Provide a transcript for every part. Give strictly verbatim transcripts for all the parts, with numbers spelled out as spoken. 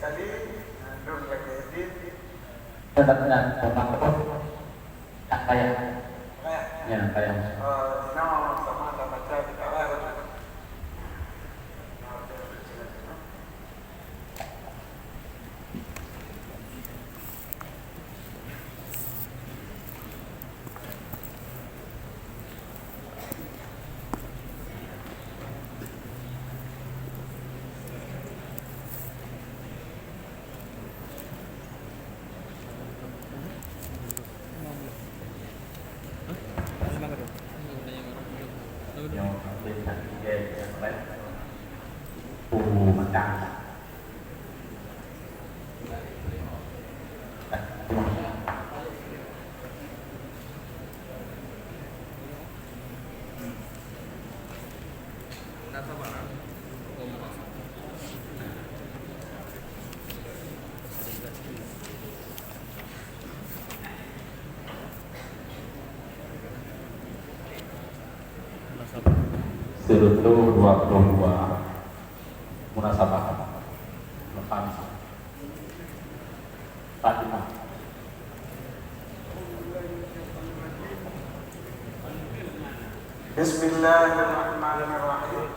Jadi, eh, dun lagi edit. Tetap nak pemakot. Tak payah. Payah. Ya, payah. Eh, nama sama tak baca kita payah baca. Seureutôh dua puluh dua, munasabah. Fatimah. Bismillahirrahmanirrahim.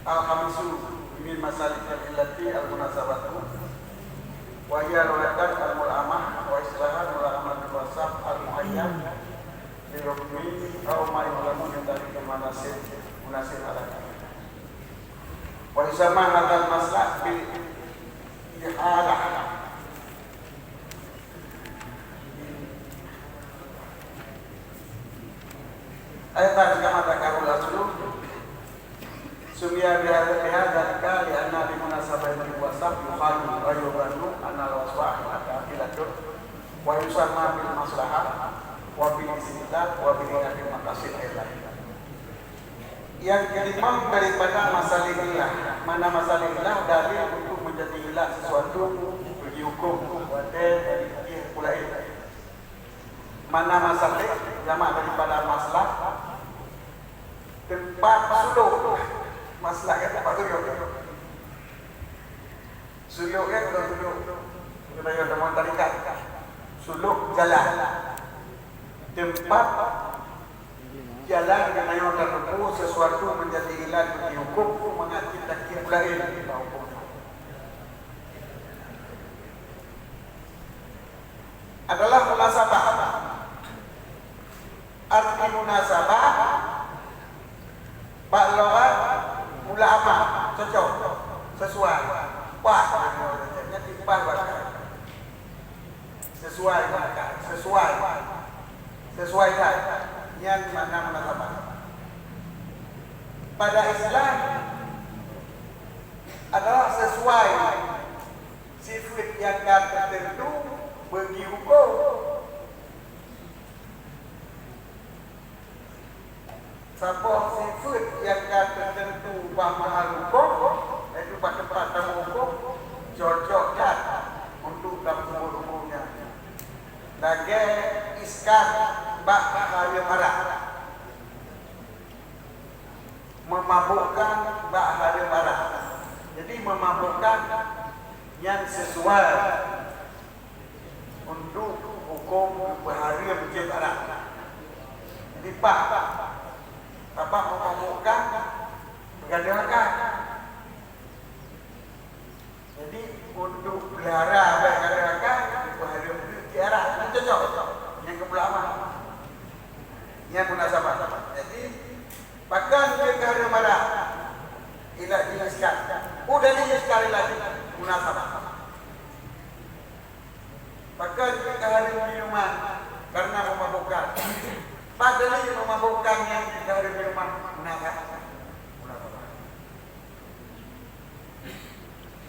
Al-khamisu min masalik al-illati al-munasabatu, wa hiya riwayatan al-mula'amah, wa istilahan mula'amatul wasaf al-mu'ayyan li rukni aw ma yu'lamu min tariqil munasib, munasib alati. Wa yusamma hadzal maslak bil ihalah. Aidan kama dzakarul aslu, sumiya bihadza, bihadzalika li'anna bi munasabati wasaf yuqalu wa yuzannu annal wasfa dakhilun wa yusamma bil maslahah wa bil istilah wa bi niyatil maqasid aidan. Yang kelima daripada masalah ilah. Mana masalah ilah? Dalil untuk menjadi ilah sesuatu bagi hukum, watée bagi fikih pula. Mana masalah? Jamak daripada maslah. Tempat suluk. Maslah kan tempat suluk. Suluk kan bukan suluk. Bukan yang teman tarikat. Suluk jalan. Tempat jalan geutanyoe tatempuh sesuatu menjadi ilat bagi hukum, mangat cit takdir laén bak hukum. Adalah munasabah. Arti munasabah bak lughat mula'amah, cocok, sesuai, pas, nyan pas bak. Sesuai, sesuai, sesuai that. Nyan makna munasabah. Pada istilah adalah sesuai sifat nyang ka teuteuntu bagi huköm. Saboh sifat nyang ka teuteuntu bak mahal huköm, yaitu bak teumpat tamong huköm, cocok that untuk tapeubuet huköm nyan. Lagée iskar bak hareuem arak. Meumabukkan bak hareuem arak. Jadi, meumabukkan nyan sesuai untuk huköm geupeuhareuem jieb arak. Jadi, paih. Sabab meumabukkan meugadôh akai. Jadi, untuk peulara bak akai, geupeuhareuem jieb arak. Nyan cocok. Nyan geupeulara. Nyan munasabah. Jadi, pakon geupeuhareuem arak? Ilat jih iskar. Oh, dari iskar ilat jih munasabah. Pakon jeuet keu hareuem minuman? Karena meumabukkan. Padahai meumabukkan nyang jeuet keu hareuem minuman, munasabah. Munasabah.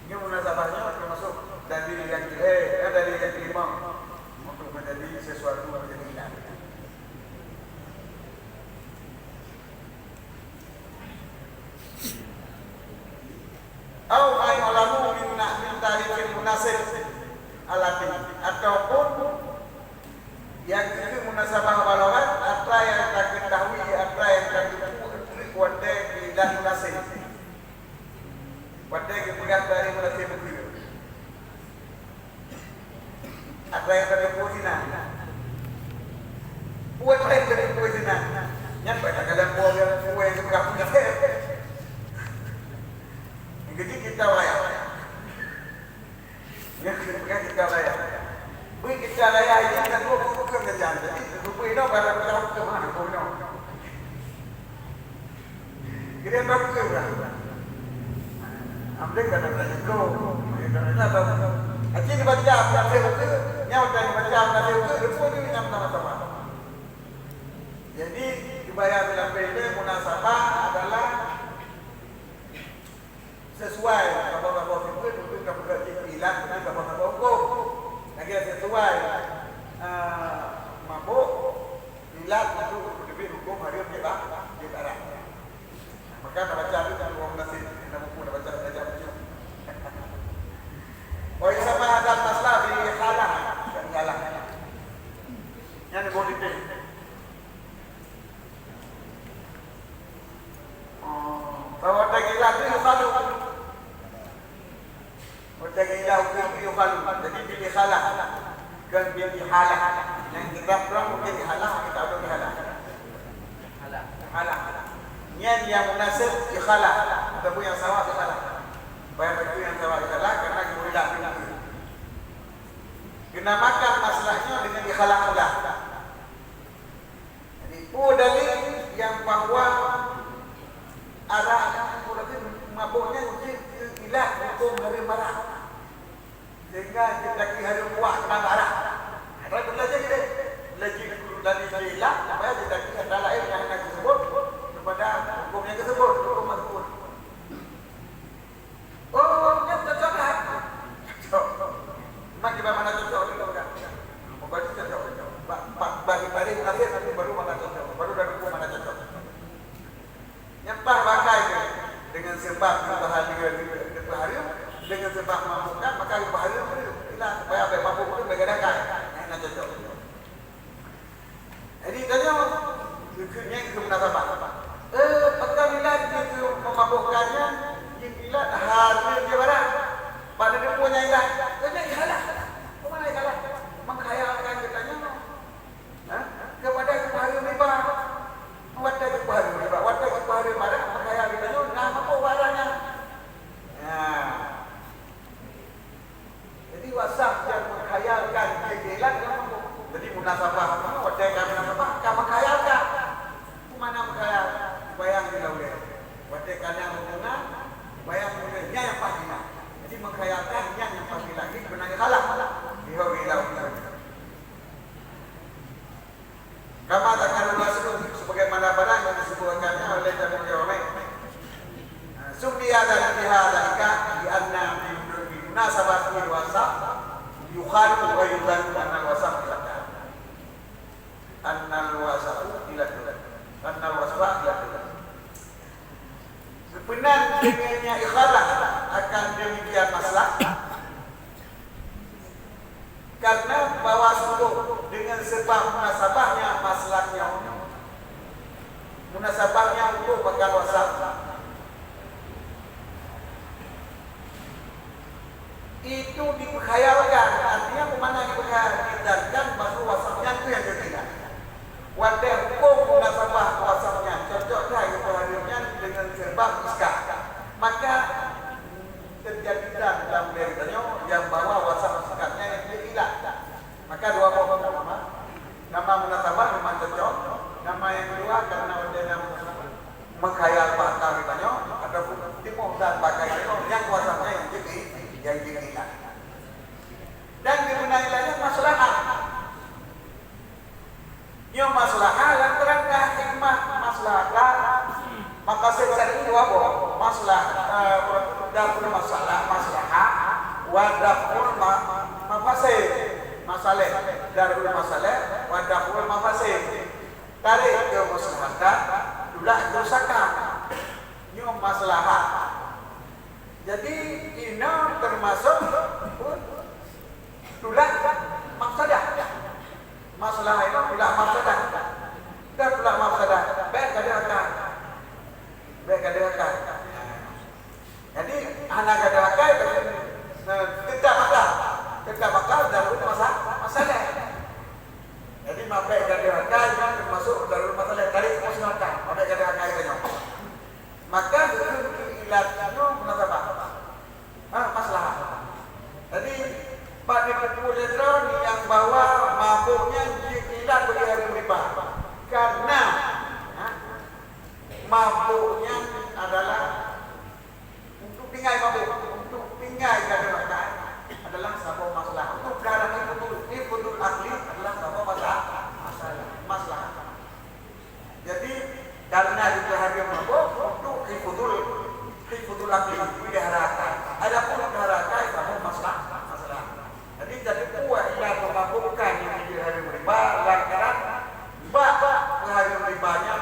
Nyoe munasabah nyoe teumasok dalil nyang ke-, eh, dalil nyang kelima untuk menjadi sesuatu menjadi ilat. Au ma yu'lamu min, min tariqil munasib alati, ataupun nyang keu munasabah bak lughat, atra nyang takeutahui, atra nyang tateupeue treuk watée keu ilat munasib. Watèe geupeugah dari meurasai buku. Atra nyang teupeue sinan. Buet laén teupeue sinan. Nyan pada kadang buah yang buah yang bukan punya. Jadi kita wayang. Nyan kita wayang. Beri kita raya ini kan dua puluh bukan kerjaan. Jadi, buku ini pada kita hukum mana pun. Kira bagus lah. Ambil kata-kata itu. Aci dibaca, dibaca buku, nyawa tadi dibaca, dibaca buku, dia pun dia nama-nama sama. Jadi, dibayar dalam pendek, munasabah adalah sesuai saboh-saboh sifeut untuk saboh-saboh ilat, untuk saboh-saboh hukum. Lagèe sesuai, eh, mabuk, ilat untuk meuteubiet hukum hareuem jeuet ba-, jeuet barang. Maka tabaca tu dalam Quran Nasir, dalam buku tabaca, tabaca macam. Wa yusamma hadzal maslaha bil ikhalah, dan ikhalah. Nyan boleh dipilih. Oh, bahwa tagila tu yukhalu. Watèe geuilah ukeue yukhalu. Jadi bil ikhalah. Kon bil ikhalah. Nyang kita prang mungkin ikhalah, kita ulôn ikhalah. Ikhalah. Nyan nyang munasib ikhalah. Ataupun nyang sawab ikhalah. Bayang beutôi nyang sawab ikhalah karena geuilah ukeue. Geunamakan masalah nyoe deungon ikhalah ulah. Jadi, peue dalil nyang bahwa arak nyan, peue dalil mabök nyan jeuet keu ilat hukôm hareuem arak? Sehingga jeuet lagèe hareuem uak keunan arak. Ada pun lagèe nyan, lagèe dalil ilat, supaya jeuet lagèe kata laén nyang hana geuseubut, daripada hukôm nyang geuseubut, hukôm mazkur. Oh, nyan cocok dah. Cocok. Mak kiban mana cocok tu dah. Pokoknya cocok. Ba-, ba-, bagi tarikh akhir nanti baru mana cocok. Baru dah dukung mana cocok. Nyan paih bakai tu. Dengan sebab perubahan dia, dia, dia baharu, dengan sebab mabukkan, maka baharu tu. Bila supaya baik mabuk tu, baik gakai. Nah, nak cocok. Jadi tanyoe, keu, keu, nyan keu munasabah. Eh, pakon ilat jeuet keu meumabôhkan nyan, jeuet ilat hareuem jih barang. Pada deungoe nyan ilat, keu nyan ikhalah. Peue makna ikhalah? Mengkhayalkan geutanyoe, ha? Keupada hareuem riba. Watèe geupeue hareuem riba, watèe geupeue hareuem barang, mengkhayal geutanyoe na mabôh barang nyan. Nah. Jadi, wasaf nyang meukhayalkan jih ilat dalam mabôh. Jadi, munasabah, watèe ka munasabah, ka meukhayalkan. Peue makna meukhayal? Bayang di laulèe. Watèe ka na hubungan, bayang hubungan nyan nyang paih ilat. Jadi, meukhayalkan nyan nyang paih ilat. Jadi, beuna ikhalah. Di laulèe. Kama dzakarahul Waslu, sebagaimana barang yang disebutkannya oleh Jamil Jawami. Summiya dzalika bihadzalika li'anna bi, bi munasabati wasaf yukhalu wa yuzannu annal wasaf ilatan. Annal wasafu ilatan. Annal wasfa ilatan. Sebenarnya ikhalah akan demikian masalah. Karena bahwa sungguh dengan sebab munasabahnya masalah nyoe, munasabahnya untuk bakal wasaf, itu dikhayalkan. Artinya, peue makna dikhayal? Didatangkan bahwa wasaf nyan tu nyang keutina. Watèe hukôm munasabah wasaf nyan cocok that geupeue hareuem nyan deungon sabab iskal, maka teujadi that lam diri tanyoe nyang bahwa wasaf iskal nyan nyang jeuet ilat. Maka dua boh nama. Nama munasabah memang cocok, nama nyang keudua karena watèe na munasabah meukhayal bak tanyoe ataupun timoh that bak tanyoe nyang wasaf nyan nyang jeuet, nyang jeuet ilat. Dan geupeuna ilat nyan maslahah. Nyoe maslahah lantaran ka hikmah maslahah ka maqasid syar'i dua boh. Maslahah, eh, darul masalah, maslahah wa daf'ul ma-, mafasid. Masalih, darul masalih wa daf'ul mafasid. Tarek keumaslahatan, tulak keurusakan. Nyoe maslahah. Jadi, inoe teumasok tulak mafsadah. Maslahah inoe tulak mafsadah. Dah tulak mafsadah, bèk ka deuh akai. Bèk ka deuh akai. Jadi, han Mabök nyan adalah untuk tinggai mabök, untuk tinggai gadôh akai adalah saboh masalah. Untuk peulihara hifdhul, hifdhul aqli adalah saboh masalah, masalah, masalah. Jadi, karena itu hareuem mabök untuk hifdhul, hifdhul aqli, peulihara akai. Adapun peulihara akai saboh masalah, masalah. Jadi, tateupeue ilat peumabökan nyang jeuet hareuem riba lantaran bak peuhareuem riba nyan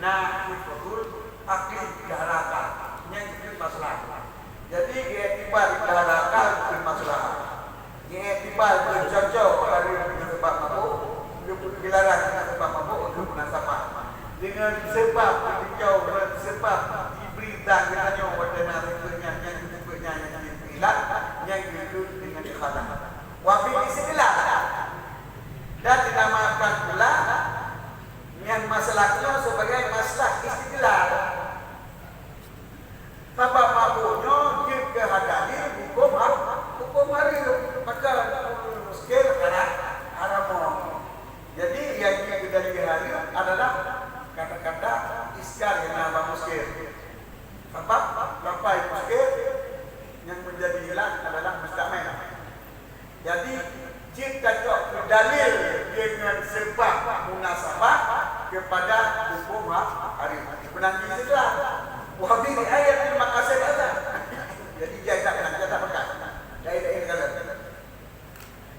na hifdhul aqli, peulihara akai. Nyan jeuet masalah. Jadi, iktibar peulihara akai bukan masalah. Iktibar bukan cocok hareuem dengan sebab mabök, dilarang dengan sebab mabök, untuk munasabah. Dengan sebab, dengan sebab dibri dan geutanyoe watèe na sifeut nyan, nyan sifeut nyan nyang ilat, nyan geukheun dengan ikhalah. Wa bil istidlal. Dan dinamakan pula nyan masalah nyoe sebagai masalah istidlal. Sabab mabök nyoe jeuet keu dalil hukôm ha-, hukôm hareuem, maka muskil haram, haram. Jadi, nyang jeuet keu dalil hareuem adalah kata-kata iskar nyang na bak muskil. Sabab lafai muskil nyang meunjadi ilat adalah mustakmal. Jadi, jeuet tacok keu dalil deungon seubab munasabah keupada hukôm ha-, hareuem. Meunan jih seudara. Wa bi ri'ayatil maqasid hadza. Jadi, jai that meunan, jai that peugah. Jai that peugah.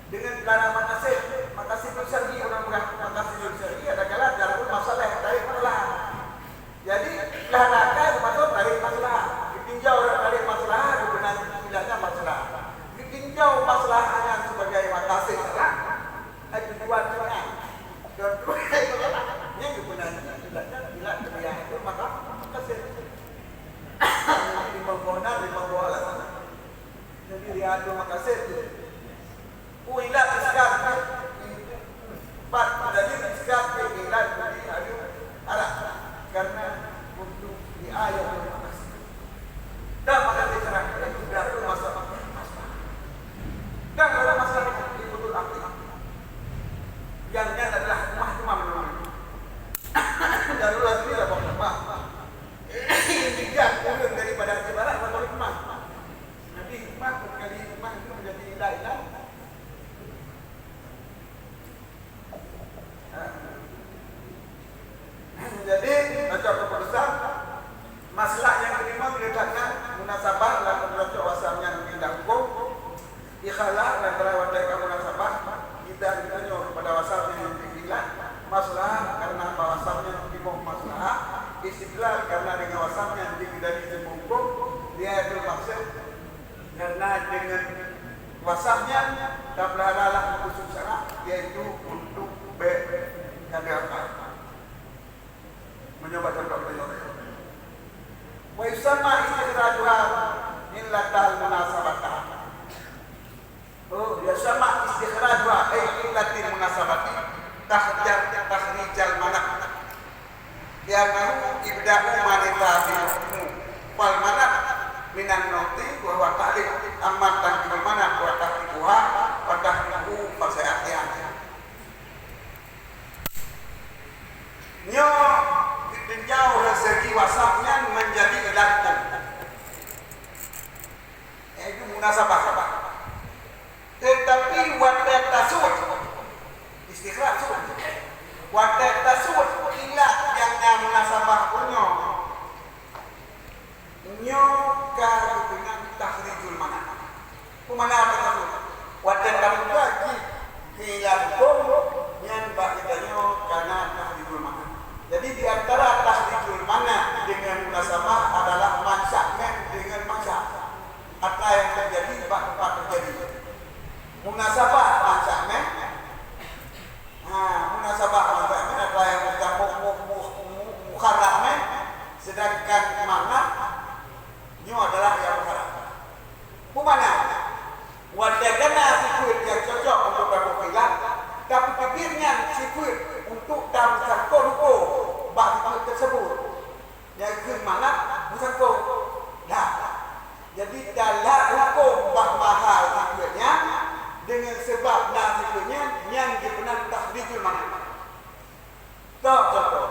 Deungon peulihara maqasid, maqasidul syar'i, ureueng peugah maqasidul syar'i adalah jalbul masalih, tarék maslahah. Jadi, lah rakai teumasok tarék maslahah. Geutinjau tarék maslahah, geubeuna ilatnya maslahah. Geutinjau maslahah nyan sebagai maqasid, kan? Ai tujuan nyan. Dan tujuan nyan geubeuna ilatnya, ilat keumuliaan itu maka maqasid. Jadi, limong boh nan, limong boh alasan. Jadi, ri'ayatul maqasid tu. Uilat iskar, empat dalil iskar, uilat dari adu arak. Karena untuk ri'ayatul maqasid. Dan maka diserah, itu dah tu masa, masa. Dan kalau masalah itu betul akli. Yang nyan adalah hikmah cuma menurut. Darurat ni lah hikmah. Yang tiga turun daripada hati barat, satu hikmah. Jadi, hikmah, sekali hikmah itu menjadi ilah-ilah. Jadi, baca keputusan, masalah nyang kelima, meletakkan munasabah dalam cocok wasam nyan pindah hukum, ikhalah dan telah watèe ka munasabah, kita ditanya kepada wasam nyang pindah masalah, karena bak wasam nyan timoh masalah, istidlal, karena dengan wasam nyan jadi timoh hukum, dia itu maksud, karena dengan wasam nyan, tapeuliharalah khusus syarak, yaitu untuk bèk gadôh akai. Meunyoe bak contoh meunyoe. Wa yusamma istikhrajuha illatal munasabata. Oh, yusamma istikhrajuha, ai illatil munasabati, takhjar-, takhrijal mana'. Li'annahu ibda'u ma nita bil hukmu, fal mana' minan nuqti wa huwa ta'lil, amma tanqidul mana' wa tahqiquha wa tahqiquhu fa saya'ti. Nyoe geutinjau dari segi wasaf nyan menjadi ilat hukum. Yaitu munasabah. Tetapi watèe tasut, istikhraj sut. Watèe tasut ilat nyang na munasabah nyoe, nyoe ka geupeugah takhrijul mana'. Peue makna tasut? Watèe tabuka jih keu ilat hukum, nyan bak geutanyoe ka na takhrijul mana'. Jadi, di antara takhrijul mana' deungon munasabah adalah mansak mèh deungon mansak. Atra nyang teujadi bak teumpat teujadi. Munasabah mansak mèh. Ha, munasabah mansak mèh atra nyang teucampur mu-, mu-, mu-, mukharraj mèh, sedangkan mana' nyoe adalah nyang mukharraj. Peue makna? Watèe ka na sifeuet nyang cocok untuk tabuka ilat, tapi teubiet nyan sifeuet untuk tameusangkot hukum bak sifeuet teuseubut. Nyang kheun mana' meusangkot. Dah. Jadi, dalam hukum bah mahal sifeuet nyan, deungon seubab na sifeuet nyan, nyan geupeugah takhrijul mana'. Toh contoh.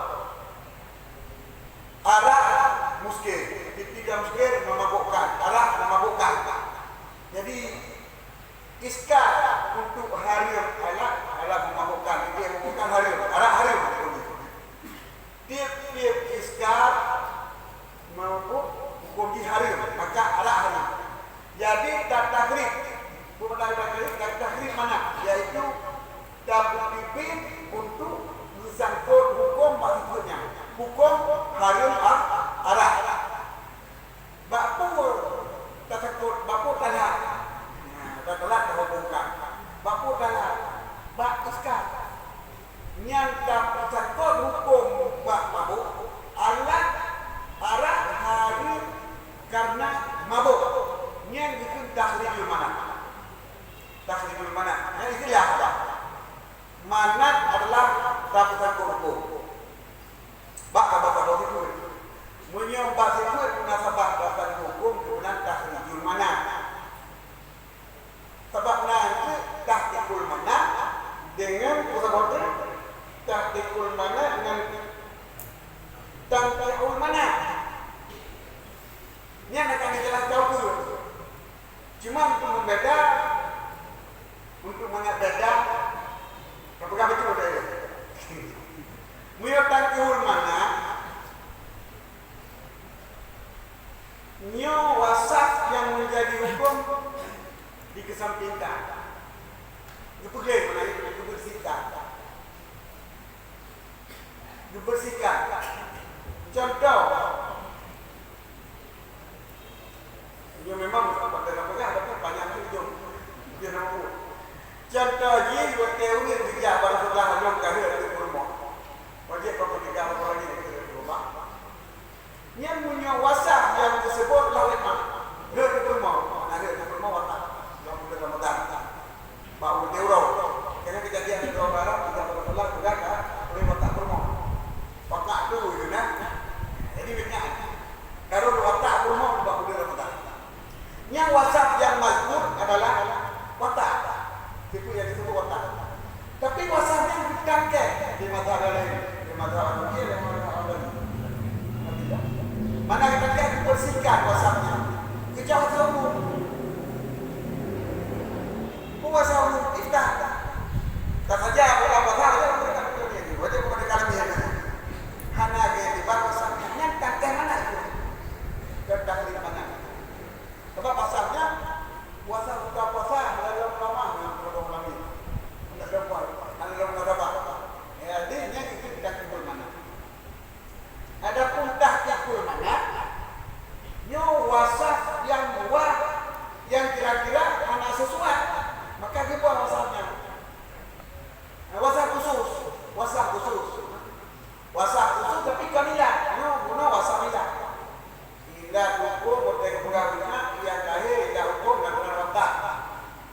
Nyoe wasaf nyang menjadi huköm dikesampingkan. Geupeugléh meunan, geubersihkan. Geubersihkan. Contoh, nyoe memang peugah-peugah tapi panyang ujong. Mungkin nama pun. Contoh jih, watée ureuëng geujak bak Rasulullah lom ka rhot ateueh peurumoh. Wajéb bak meuninggai lagi ateueh peurumoh. Nyan meunyoe wasaf nyang teuseubut lah wéh mah, rhot di peurumoh, hana rhot di peurumoh wasaf, lam buleuen Ramadhan. Bak watée uroe, keunan keujadian di Jawa Barat, di Jawa Barat, peugah ka, ureuëng wasaf peurumoh. Pakat tu, itu nah. Jadi, wéh nyan. Karena wasaf peurumoh bak buleuen Ramadhan. Nyang wasaf nyang mazkur adalah wasaf. Itu nyang disebut wasaf. Tapi wasaf nyan bukan kèe di mazhab lain, di mazhab Hanafi, di mazhab Hambali. Mana kita lihat dibersihkan wasafnya. Kecuali wasaf umum. Puasa umum iftah. Tak saja bukan puasa, wajib bukan dikalam. Hana ke di bab wasafnya. Nyang tangkah mana itu? Dan tahlil mana? Sebab pasal nyan, puasa buka puasa, meulalu ulama ngon ulama lain. Meulalu puasa, meulalu ulama. Ya, jadi nyan itu kita kumpul mana. Adapun tahqiqul manat, nyoe wasaf nyang wah, nyang kira-kira hana sesuai, maka geuboh wasaf nyan. Nah, wasaf khusus, wasaf khusus. Wasaf khusus tapi kon ilat, nyoe guna wasaf ilat. Ilat huköm watée geupeugah ilat, nyang lahé ilat huköm dan ilat watak.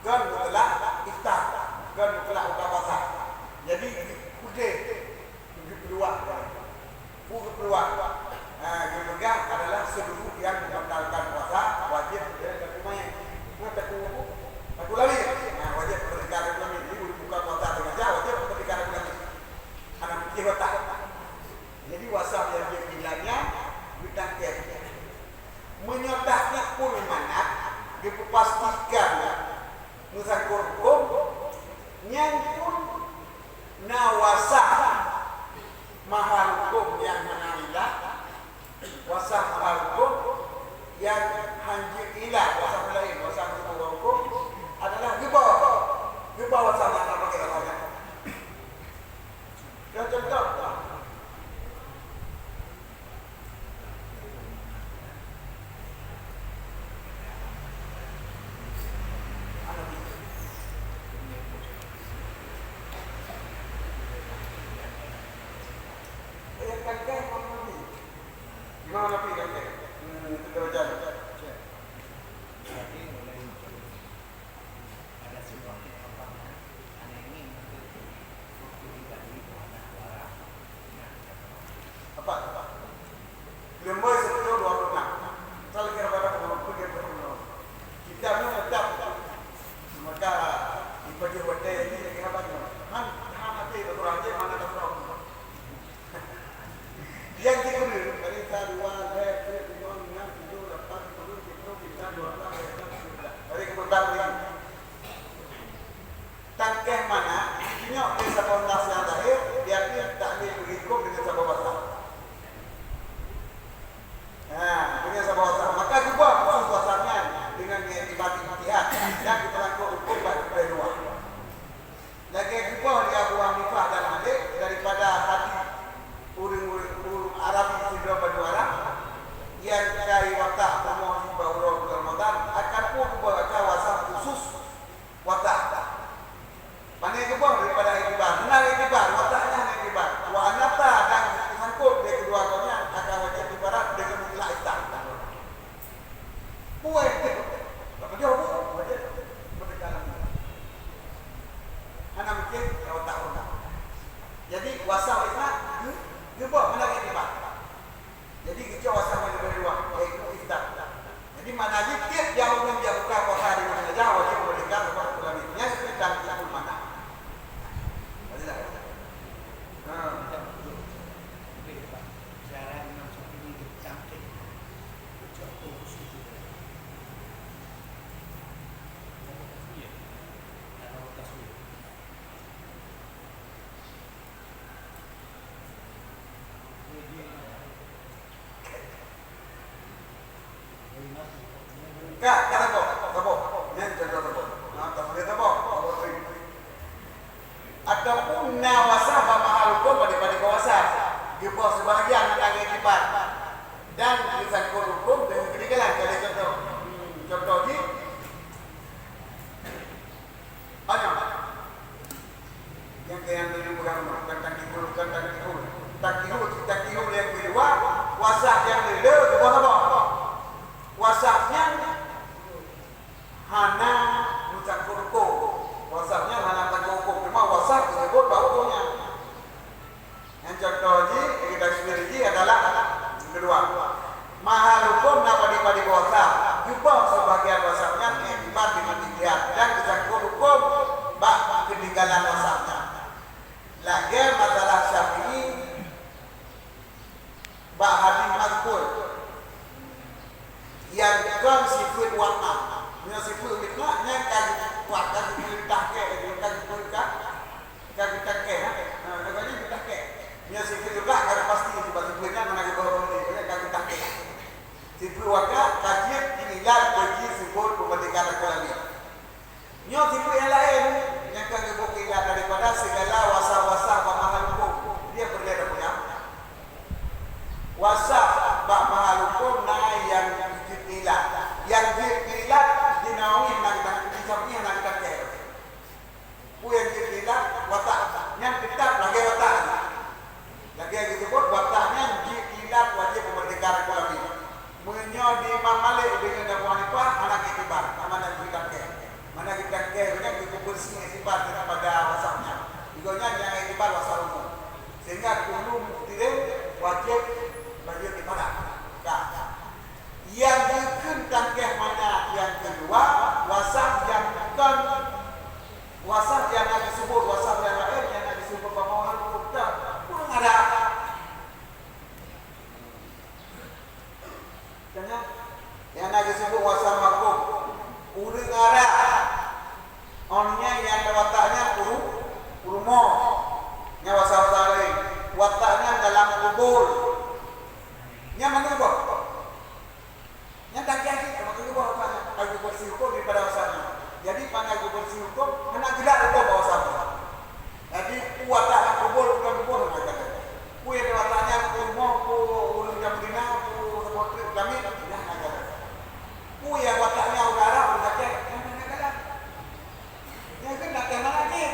Kon mutlak iftah, kon mutlak utak wasaf. Jadi, udeh. Geupeuluah. Peue geupeuluah? Ha, geupeugah adalah seluruh nyang membatalkan puasa wajéb beuet takue mayét. Nah, takue, takue lawét. Ha, wajéb meurdeka takue lawét. Jadi, buka puasa sengaja wajéb meurdeka takue lawét. Hana putih watak. Jadi, wasaf nyang jeuet ilat nyan geutangkèe. Meunyoe tahqiqul manat geupeupastikan meusangkot huköm, nyan pun na wasaf mahal huköm nyang hana ilat, wasaf mahal huköm nyang hanjeuet ilat, wasaf laén, wasaf huköm adalah geuboh, geuboh wasaf nyang ka pakai wasaf nyan. Contoh, Imam Nawawi kan? Hmm, kita baca. Apa? Leumbai sepuluh dua puluh enam. Asal kira pada pukul tiga puluh enam. Kita ni tetap maka dipajoh watée ini lagi apa ni? Han, han hati berkurang je mana dah kurang. Yang tiga ni, dari dua, lima, enam, tujuh, lapan, Ka, ka saboh, saboh. Nyan contoh saboh. Nah, tak boleh saboh, saboh sering. Ataupun na wasah bak mahal huköm padé-padé bak wasah. Geuboh seubahgian hana geuiktibar. Dan geusangkot huköm deungon keuninggalan. Kali contoh. Hmm, contoh jih. Banyak. Nyang keu nyang lheueh bukan, bukan tangkihul, bukan tangkihul. Tangkihul, tangkihul nyang keudua, wasah nyang lheueh, geuboh saboh. Wasah nyan hana meusangkot huköm. Wasah nyan hana meusangkot huköm. Cuma wasah teusebut bak huköm nyan. Nyang contoh jih, nyang geutanyoe sendiri jih adalah keudua. Mahal huköm na padé-padé bak wasah. Geuboh seubahgian wasah nyan iktibar deungon ikhtiyar dan geusangkot huköm bak keuninggalan wasah nyan. Lagèe masalah Syafi'i bak hadis mazkur. Nyang kon sifeuet wakaf. Meunyoe sifeuet mutlak nyan ka geukuat, ka geupeurintah kèe, ka geupeurintah, ka geutangkèh, ha? Ha, contoh nyan geutangkèh. Meunyoe sifeuet mutlak ka pasti sifeuet nyan hana geuboh-boh lé, ka geutangkèh. Sifeuet wakaf ka jeuet keu ilat bagi sifeuet peumerdeka dan keulamit. Nyoe sifeuet nyang laén nyang ka geuboh keu ilat daripada sigala wasah-wasah bak mahal huköm. Dia peureulèe tapeugah. Wasah bak mahal huköm na nyang jeuet keu ilat. Nyang jeuet keu ilat di Nawawi hana geutangkèh, di Syafi'i hana geutangkèh. Peue nyang jeuet keu ilat? Watak. Nyan teutap lagèe watak. Lagèe geusebut, watak nyan jeuet keu ilat wajéb peumerdeka dan keulamit. Meunyoe di Imam Malik deungon Abu Hanifah hana geuiktibar, hana geutangkèh. Hana geutangkèh, nyan geupeubeursi iktibar daripada wasah nyan. Di gobnyan nyang iktibar wasah umum. Sehingga kullu muqtirin wajéb bayeue kifarah. Ka. Nyang geukheun tangkèh manat nyang keudua, wasah nyang kon, wasah nyang na geusebut, wasah nyang laén nyang na geusebut bak mawhal buta. Ureueng Arab. Tengok, nyang na geusebut wasah makhluk. Ureueng Arab. Oh nyan nyang watak nyan puru-, purumoh. Nyan wasah-wasah laén. Watak nyan dalam kubur. Nyan meunan boh. Nyan tajak jih, maka geuboh wasah nyan. Ka geubeursi huköm daripada wasah nyan. Jadi, pana geubeursi huköm, hana geulat huköm bak wasah nyan. Jadi, peue watak lam kubur, bukan kubur, hana geulat. Peue nyang watak nyan, peue rumoh, peue ureueng nyang beugina, peue saboh treuk kami, nyan hana geulat. Peue nyang watak nyan udara, ureueng sakét, nyan hana geulat. Nyan kan datang lagi.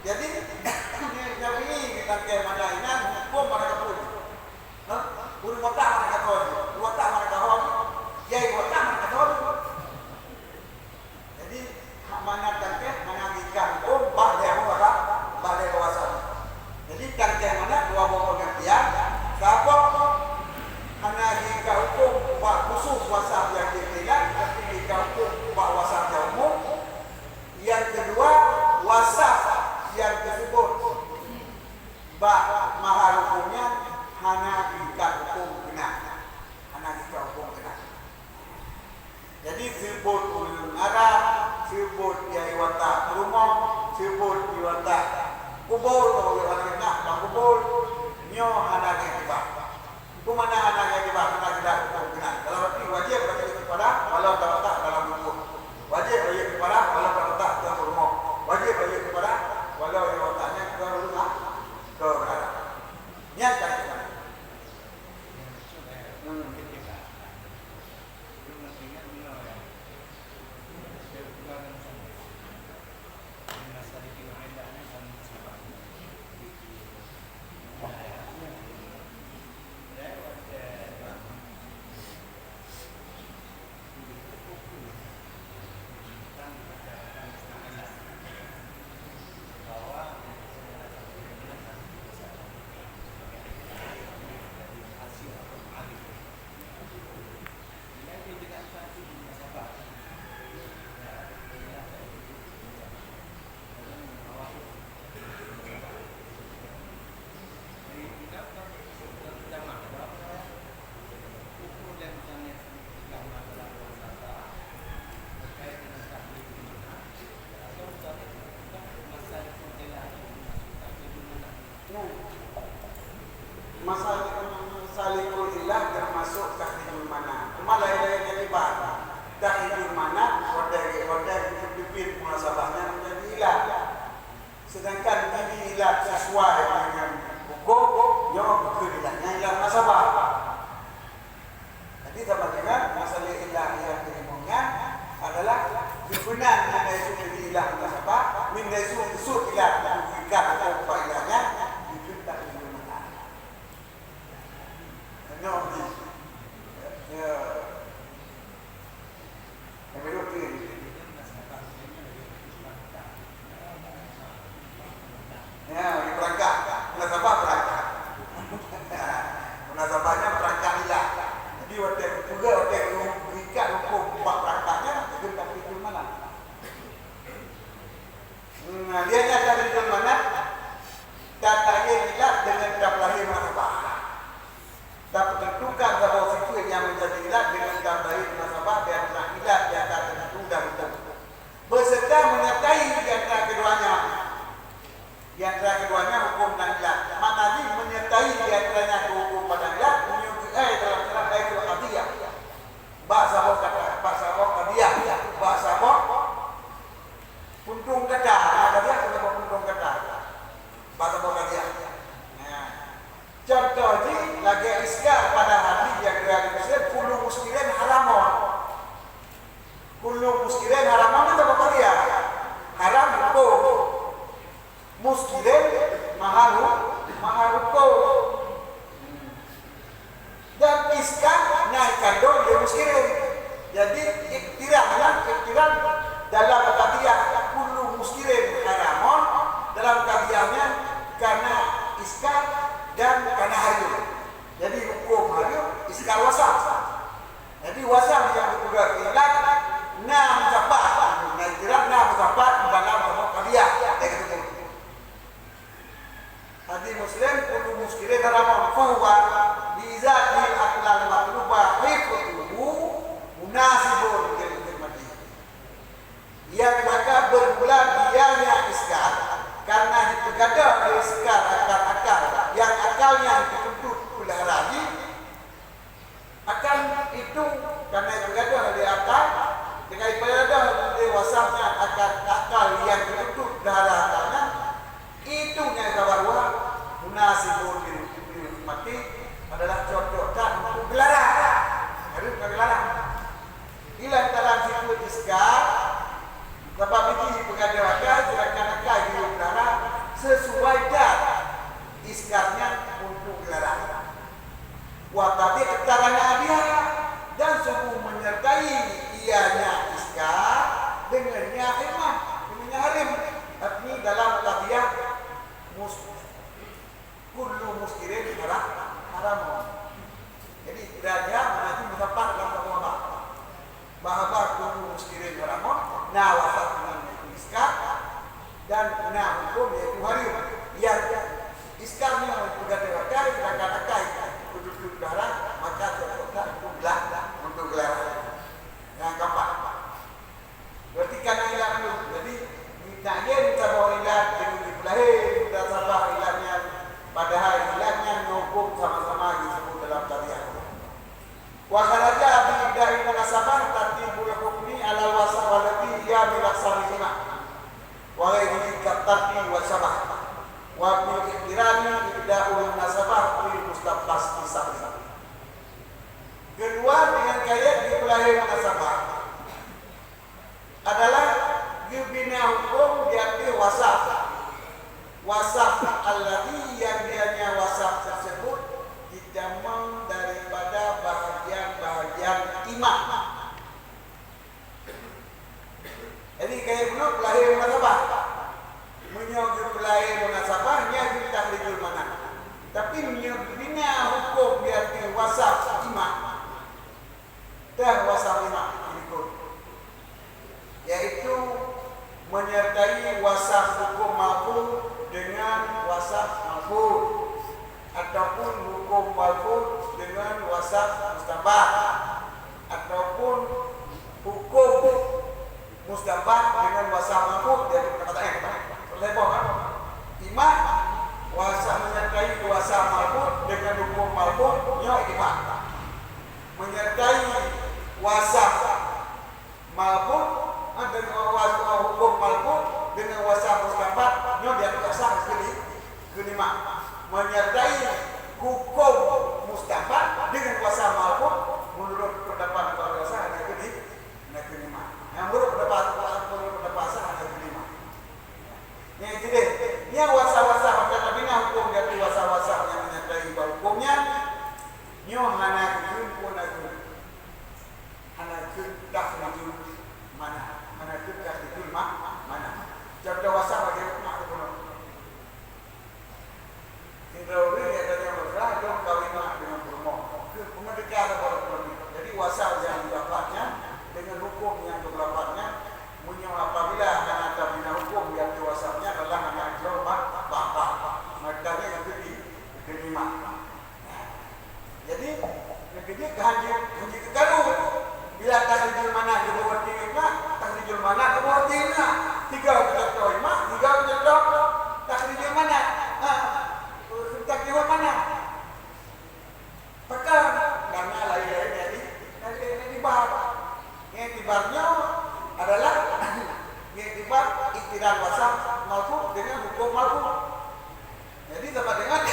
Jadi, nyan Syafi'i geutangkèh manat inan, huköm manat kapur. Ha? Ureueng watak manat kato jih. Ureueng watak manat kaho jih. Kiai watak manat kato jih. Jadi, hak manat tangkèh, manat geuikat huköm, bah lhèe apa, bah lhèe kuasa. Jadi, tangkèh manat dua boh pengertian. Saboh hana geuikat huköm bak khusus wasah nyang jeuet keu ilat, tapi geuikat huköm bak wasah nyang umum. Nyang keudua, wasah nyang teuseubut bak mahal huköm nyan hana geuikat huköm keunan. Hana geuikat huköm keunan. Jadi, seubot ureueng Arab, seubot di watak rumoh, seubot di watak kubur, atau di watak kubur, nyoe hana geuikat. Huköm manat hana geuikat, hana geuikat huköm keunan. Dalam arti wajéb bagi kifarah walau teuletak dalam kubur. Wajéb bagi kifarah walau teuletak dalam rumoh. Wajéb bagi kifarah walau di watak nyan keu ureueng Arab. Nyan kan. Hmm. Nah, masalah, masalikul ilah termasuk takhrijul mana. Laén-laén nyang iban, takhrijul manat, watèe, watèe geuteubiet munasabah nyan menjadi ilat. Sedangkan bila ilat sesuai dengan huköm, nyoe bukon ilat, nyan ilat munasabah. Jadi sama dengan masalah ilat nyang teurimong nyan adalah geupeunan min haisu jadi ilat munasabah, min haisu teusut ilat, bukon ikat atau ubak ilat nyan, geukheun takhrijul manat. Nyoe di. Ya. Yang kedua tu. Ya, di perangkat. Munasabah perangkat. Munasabahnya perangkat ilat. Jadi, watèe peugah, watèe berikat huköm bak perangkat nyan, itu takhrijul manat. Nah, dia nyata takhrijul manat, tata'yin ilat dengan tapeulahé munasabah. Tapeuteuntukan saboh sifeut nyang menjadi ilat dengan tapeulahé munasabah di antara ilat nyang ka teuteuntu dan huköm. Beserta menyertai di antara keduanya. Di antara keduanya huköm dan ilat. Makna jih menyertai di antaranya keu huköm padang ilat, meunyoe geuai dalam syarat ai fil qadhiyah. Bak saboh kata, bak saboh qadhiyah, bak saboh puntông kata, nah, qadhiyah saboh puntông kata. Bak saboh qadhiyah. Nah. Contoh jih lagèe iskar pada hadis nyang riwayat Muslim, kullu muskirin haramun. Kullu muskirin haramun nyan saboh qadhiyah. Haram huköm. Muskirin mahar hu-, mahar huköm. Dan iskar na ikandong lé muskirin. Jadi, iktiran nyan, iktiran dalam qadhiyah kullu muskirin haramun, dalam qadhiyah nyan kana iskar dan kana hareuem. Jadi, huköm hareuem iskar wasaf. Jadi, wasaf nyang geupeugah ilat na meusapat, na iktiran na meusapat dalam saboh qadhiyah. Hadis Muslim, kullu muskirin haramun, fahuwa bi izalati al-illatil matlubah hifdhuhu munasibun lil hikmati. Yang maka bermula dianya iskar karena dipeugadôh lé iskar akan akal, yang akalnya dituntut peulihara jih, akan itu, karena dipeugadôh lé akal, dengan dipeugadôh lé wasaf nyan akan akal yang dituntut peulihara akal nyan, itu nyang ka baruah munasibun lil hikmati adalah cocok that untuk geularang. Hareuem ka geularang. Di lantaran sifeut iskar, sabab jih dipeugadôh akai, sedangkan akai jih peulihara, sesuai that iskar nyan untuk geularang. Wa tabi'tarana biha, dan sungguh menyertai ianya iskar dengan nya hikmah, dengan nya hareuem. Artinya dalam qadhiyah mus-, kullu muskirin haram, haramun. Jadi, derajat mana itu meusapat dalam saboh babah. Bahwa kullu muskirin haramun, na wasaf dengan iskar, dan na huköm yaitu hareuem. Yang iskar nyoe peugadôh akai, sedangkan akai peududuek darah, maka cocok that untuk geula-, untuk geularang. Nyang keempat. Berarti kana ilat dulu. Jadi, ditakyin saboh ilat, jadi dipeulahé munasabah ilat nyan, padahai ilat nyan ngon huköm sama-sama disebut dalam qadhiyah. Wa kharaja bi ihdal munasabah tartibul hukmi alal wasaf alladhi hiya min aqsamihima. Wa ghairihi kat tartib wa syabah. Wa bil iqtirani ihdal munasabah fil mustabbas isabri. Keuluwa dengan kayèt dipeulahé munasabah adalah geubina huköm di ateueh wasaf. Wasaf alladhi yang dianya wasaf tersebut ditamong daripada bahagian-bahagian imak. Jadi, kayèt bunoe peulahé munasabah. Meunyoe geupeulahé munasabah, nyan geutakrijul manat. Tapi, meunyoe geubina huköm di ateueh wasaf imak, dan wasaf imak, ikut. Yaitu menyertai wasaf huköm malfuz dengan wasaf malfuz, ataupun huköm malfuz dengan wasaf mustabbad, ataupun huköm mustabbad dengan wasaf malfuz, jadi kata eh, selebok kan? Imak, wasaf menyertai wasaf malfuz dengan huköm malfuz, nyoe imak. Menyertai Wasah malfudz, ha, deungon wa-, wa-, huköm malfudz deungon wasah mustafad, nyoe di ateueh wasah keu li-, keu lima. Menyertai huköm mustafad deungon wasah malfudz, meunurot peundapat Abu Hasan, hana keu li-, hana keu lima. Nyang meunurot peundapat, meunurot peundapat Hasan, hana keu lima. Nyang sideh, nyang wasah-wasah, maka tabina huköm di ateueh wasah-wasah nyang menyertai bak huköm nyan, nyoe hana keu, hana keu. Hana kheun takhrijul mana. Hana kheun takhrijul ma-, mana. Contoh wasah bagi mak geubunoe. Sidroe ureueng nyang tanyong, "Lôn kawin mak deungon peurumoh." Keu peumerdeka saboh ureueng. Jadi, wasah nyang geulafat nyan deungon huköm nyang geulafat nyan, meunyoe apabila hana tabina huköm di ateueh wasah nyan adalah hana jroh ba-, batal. Maka nyan keu di-, keu di mak. Jadi, nyang keujeuet ka hanjeuet, hanjeuet geukaru. Bila takhrijul mana geubeuet roti mak, takhrijul mana geubeuet roti mak. Tiga geucok mak, tiga geucok takhrijul mana. Ha, takhrijul mana. Pakon, karena lain-lain jadi, lain-lain jadi bab. Iktibar nyoe adalah iktibar iktirar wasah malfudz dengan hukum malfudz. Jadi, sama dengan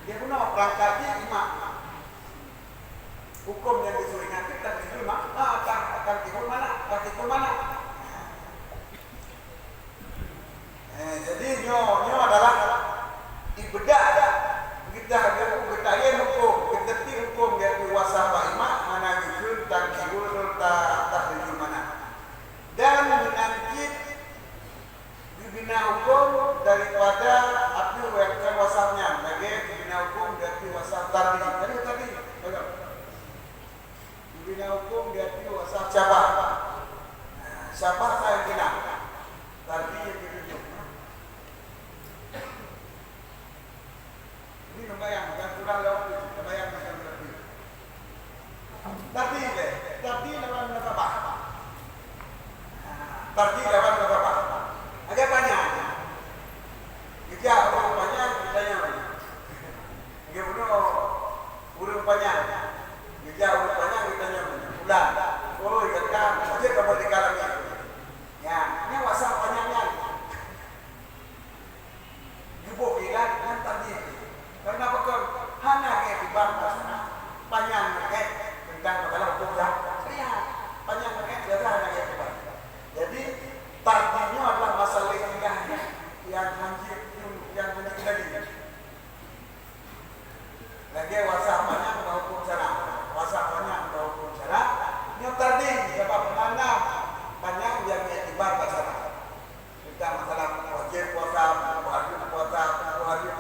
dia guna perangkat dia imak. Hukum yang disuruh ingat kita tidur mak, ah, tak akan tidur mana, tak tidur mana. Eh, jadi nyoe, nyoe adalah ibedak kita, kita hukum, kita ti hukum dia kuasa bak imak, mana geukheun tan tidur ta, tak tidur mana. Dan meunangkit geubina huköm daripada ateueh wasah nyan, lagée geubina huköm di ateueh wasah tardi. Jadi tardi, geubina huköm di ateueh wasah syabah. Nah, syabah ka nyang keunan. Tardi nyang keutujoh. Ini neubayang, bukan surah lewat tu, neubayang macam tadi. Tadi deh, tadi lawan nasabah. Tadi lawan nasabah. Ada tanya. Geujak ureueng panyang, geutanyong. Geubunoe ureueng panyang. Geujak ureueng panyang, geutanyong. Pulang. Oi, gata, aja kamu di kalangan. Ya, ini wasah panyang nyan. Geuboh kilat nyan tarjih. Karena pakon? Hana geuiktibar masalah panyang meu'et teuntang masalah huköm syariat. Panyang meu'et biasa hana geuiktibar. Jadi, tarjih nyoe adalah masalah istilah nyang hanjeuet, nyang hanjeuet tadi. Lagée wasah panyang bak huköm syara. Wasah panyang bak huköm syara, nyoe tarjih, sabab hana panyang nyang geuiktibar bak syara. Teuntang masalah wajéb puasa, wajéb puasa, wajéb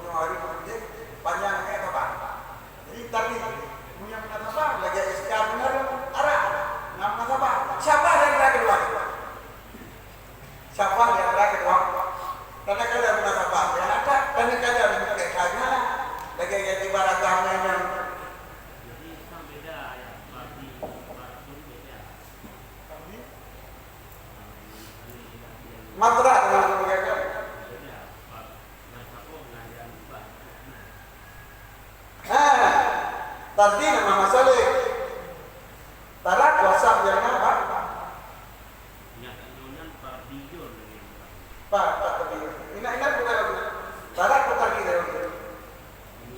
nyoe hari wajéb, panyang lagée saban. Jadi tadi, meunyoe munasabah, lagée iskar beuna arah, na munasabah. Syabah dan raya keudua. Syabah dan raya keudua. Tanda kada munasabah, ya ada, tanda kada munasabah, lagée ibarat agama nyan. Jadi, kan beda ya, parti, parti beda. Matra dengan kebijakan. Ha, tadi nama masalah. Tarak kuasa yang apa? Pak, Pak tadi. Ina-ina bukan. Tarak kota kita. Meunyoe,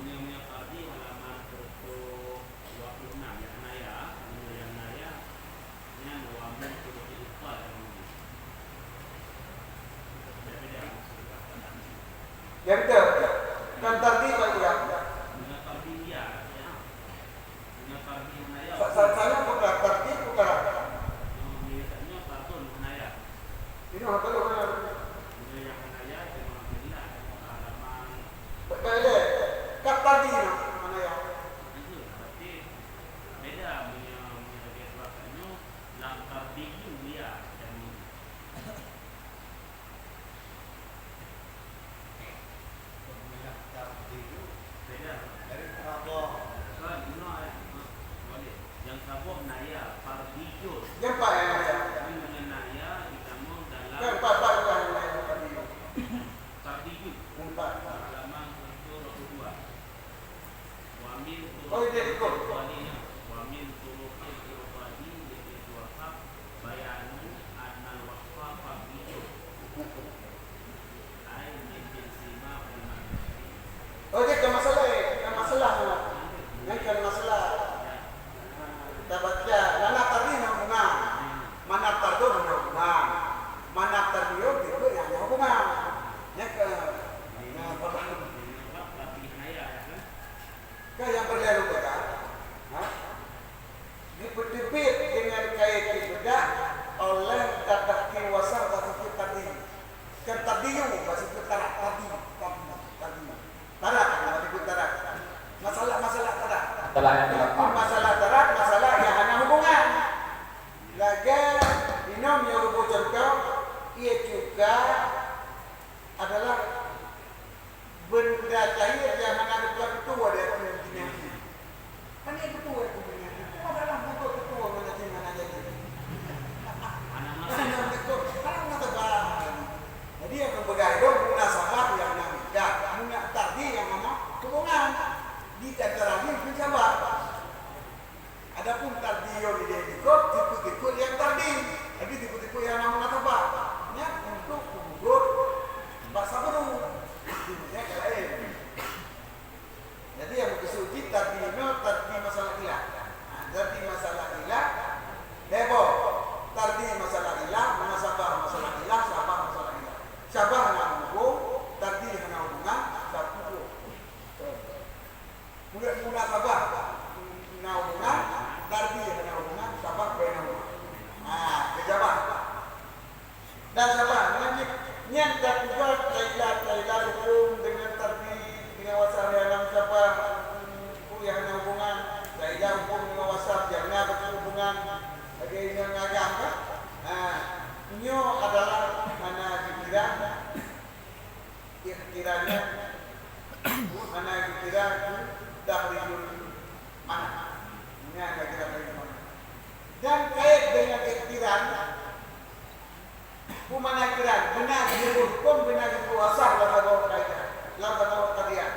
meunyoe Pardi halaman peuet ploh dua ploh nam, nyang naya, meunyoe nyang naya, nyan wa min turuqil iqbal nyang nyan. Beda-beda maksud kata. Ya, betul. Kan Pardi, Pak, ya. Meunyoe Pardi, ya, ya. Sa-, sa-, sana bukan, Pardi bukan. Meunyoe, meunyoe Pardi bukan, ya. Ini apa namanya? Meunyoe nyang naya, cuma bila halaman Beda. Kat tadi tu, mana ya? Itu, berarti beda punya, punya lagi surat nyo, lam tardiju ya, dan beda. Dari Prabon. Kan, guna, eh, boleh. Yang sabab naya, tardiju. Yang pak yang naya. Yang naya, kita mau dalam. Yang pak, pak, yang naya, tardiju. Tardiju. Yang pak. Halaman seratus dua puluh dua. Wa min turuq, oh, iya, ikut. Wa min turuq Adapun masalah darat, masalah nyang hana hubungan. Lagèe inong nyang lôn bri contoh, ie cuka adalah benda cair nyang hana teupeue-teupeue di ateueh dunia. Hana teupeue di dunia. Cuma dalam buku teupeue mana sih mana jadi. Hana teupeue, hana teupeue. Jadi nyang geupeugah lôn munasabah nyang na nikah, muna tardi nyang hana hubungan. Di antara jih pih sabar. Adapun tardi nyoe di deh likot, tipe-tipe nyang tardi. Jadi tipe-tipe nyang na munasabah. Nyan untuk peugugur bak sabru. Nyan ka laén. Jadi nyang meukeusud jih tardi nyoe tardi masalah khilaf. Ha, tardi masalah khilaf, heboh. Tardi masalah khilaf, munasabah masalah khilaf, sabah masalah khilaf. Sabah na hubung, tardi hana hubungan, sabab hubung. Mula-mula sabah na hubungan, tardi hana hubungan, sabah baina hubungan. Ha, keu sabah. Dan sabah, nyan cit, nyan ka tuga taila-taila huköm deungon tardi, deungon wasaf nyang hana musabah, huköm nyang hana hubungan, taila huköm deungon wasaf nyang na hubungan, lagèe inong agam kan? Ha, nyoe adalah hana geukiran, ikhtiran nyan, hana geukiran keu tahrijul manah. Nyan hana geukiran tahrijul manah. Dan kait deungon ikhtiran, Peue makna kiran? Beuna geupeubuet huköm, beuna geupeubuet wasaf lam saboh kaidah, lam saboh qadhiyah.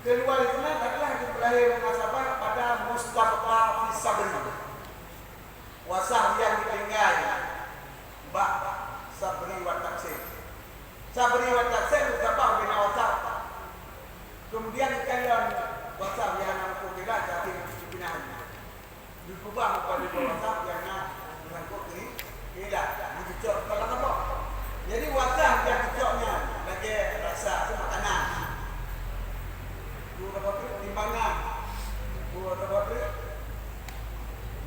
Keuluar sinan adalah geupeulahé munasabah pada mustafta fi sabri. Wasaf nyang geutinggai bak sabri wa taksir. Sabri wa taksir mustafta bina wasaf. Kemudian geukalon wasaf nyang hana meukeubah, tapi geupeugah. Geukeubah meupadum wasaf nyang na meurangkok keu-, keuilah, geucok keu lam saboh. Jadi wasaf nyang geucok nyan lagèe rasa, tu makanan. Tu apa tu? Timbangan. Tu apa tu?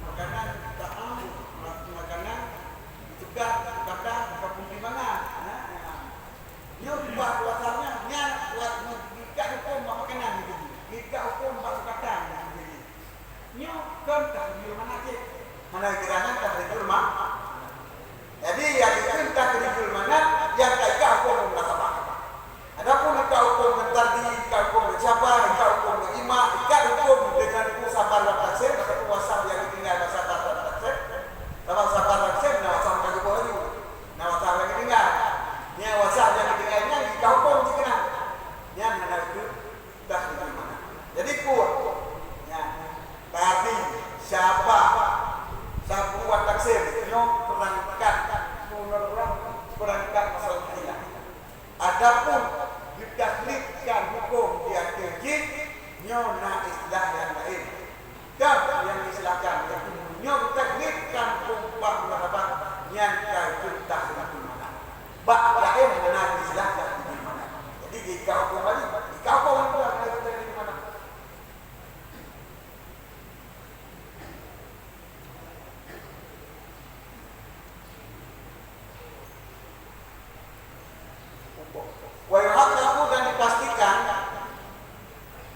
Makanan, ta'am, ma-, makanan, tukar, tukar, tukar timbangan. Nah, nah. Nyoe ubah kuasa nyan, nyan kuat nyoe, ikat huköm bak makanan nyan, ikat huköm bak sukatan nyan. Nyoe kon tahrijul manah cit. Hana geurangan tahrijul ma-, jadi, nyang dikheun tahrijul manah, nyang ka ikat huköm munasabah. Adapun ikat huköm ngon tardi, ikat huköm ngon sabah, ikat huköm ngon imak, ikat huköm deungon peue sabah lam taksir, ataupun wasaf nyang ditinggai bak sabah lam taksir, sabab sabah lam taksir na wasaf ka geuboh laju. Na wasaf nyang geutinggai. Nyan wasaf nyang geutinggai nyan geuka huköm jih keunan. Nyan hana geukheun tahrijul manah. Jadi, peue? Nyan, tardi, sabah, sabri wa taksir, nyoe peurangkat, peurangkat masalah khilaf. Adapun geutaklidkan huköm di ateueh jih, nyoe na istilah nyang laén. Ka nyang disilahkan, nyoe taklidkan huköm bak mazhab nyan ka geutah seunatul manah. Bak laén hana disilahkan di mana. Jadi, jika huköm Bali, jika huköm Bali, hana disilahkan di mana. Wa yuhaqqaqu, dan dipastikan,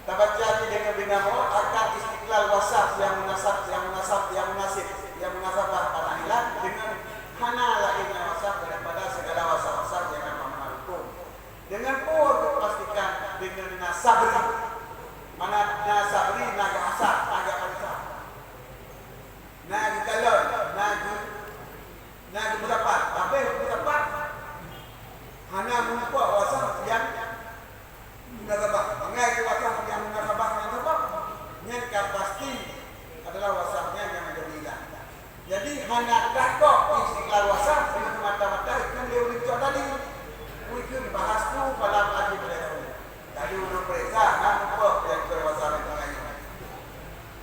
tabaca di deungon bina ho, akan istiqlal wasaf nyang munasab, nyang munasab, nyang munasib, nyang munasabah pada ilah deungon hana laén nyang wasaf daripada segala wasaf-wasaf nyang na makna huköm. Deungon peue dipastikan deungon na sabri. Mana na sabri, na geuhasab, na geupareksa. Na geukalon, na geu-, na geupeusapat, tapi geupeusapat hana meurumpok wasaf nyang munasabah. Mangat wasaf nyang munasabah ngon sabab, nyan ka pasti adalah wasaf nyan nyang menjadi ilah. Jadi, hana takok istiqlal wasaf semata-mata ikheun lé ureueng cok tadi. Ikheun bahas tu malam akhir. Tadi ulôn peuriksa, hana meurumpok nyang keu wasaf nyang tengah nyoe.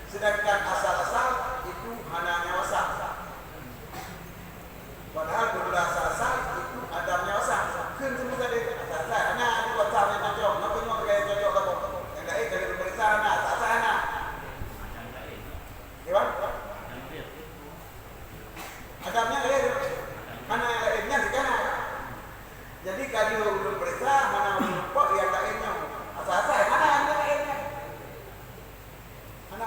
Sedangkan asal-asal itu hana nyang wasaf. Padahal beureulah asal-asal itu ada nyang wasaf. Kheun teuma tadi, asal-asal hana ada wasaf nyang cocok. Nyoe keunoe gaya cocok saboh. Nyang laén dari pemeriksa hana, asal-asal hana. Ya, Wan? Adam nyang laén. Hana nyang laén nyan sikana. Jadi, ka lheueh ulôn peuriksa, hana ulôn pok nyang laén nyoe. Asal-asal hana nyang laén nyan. Hana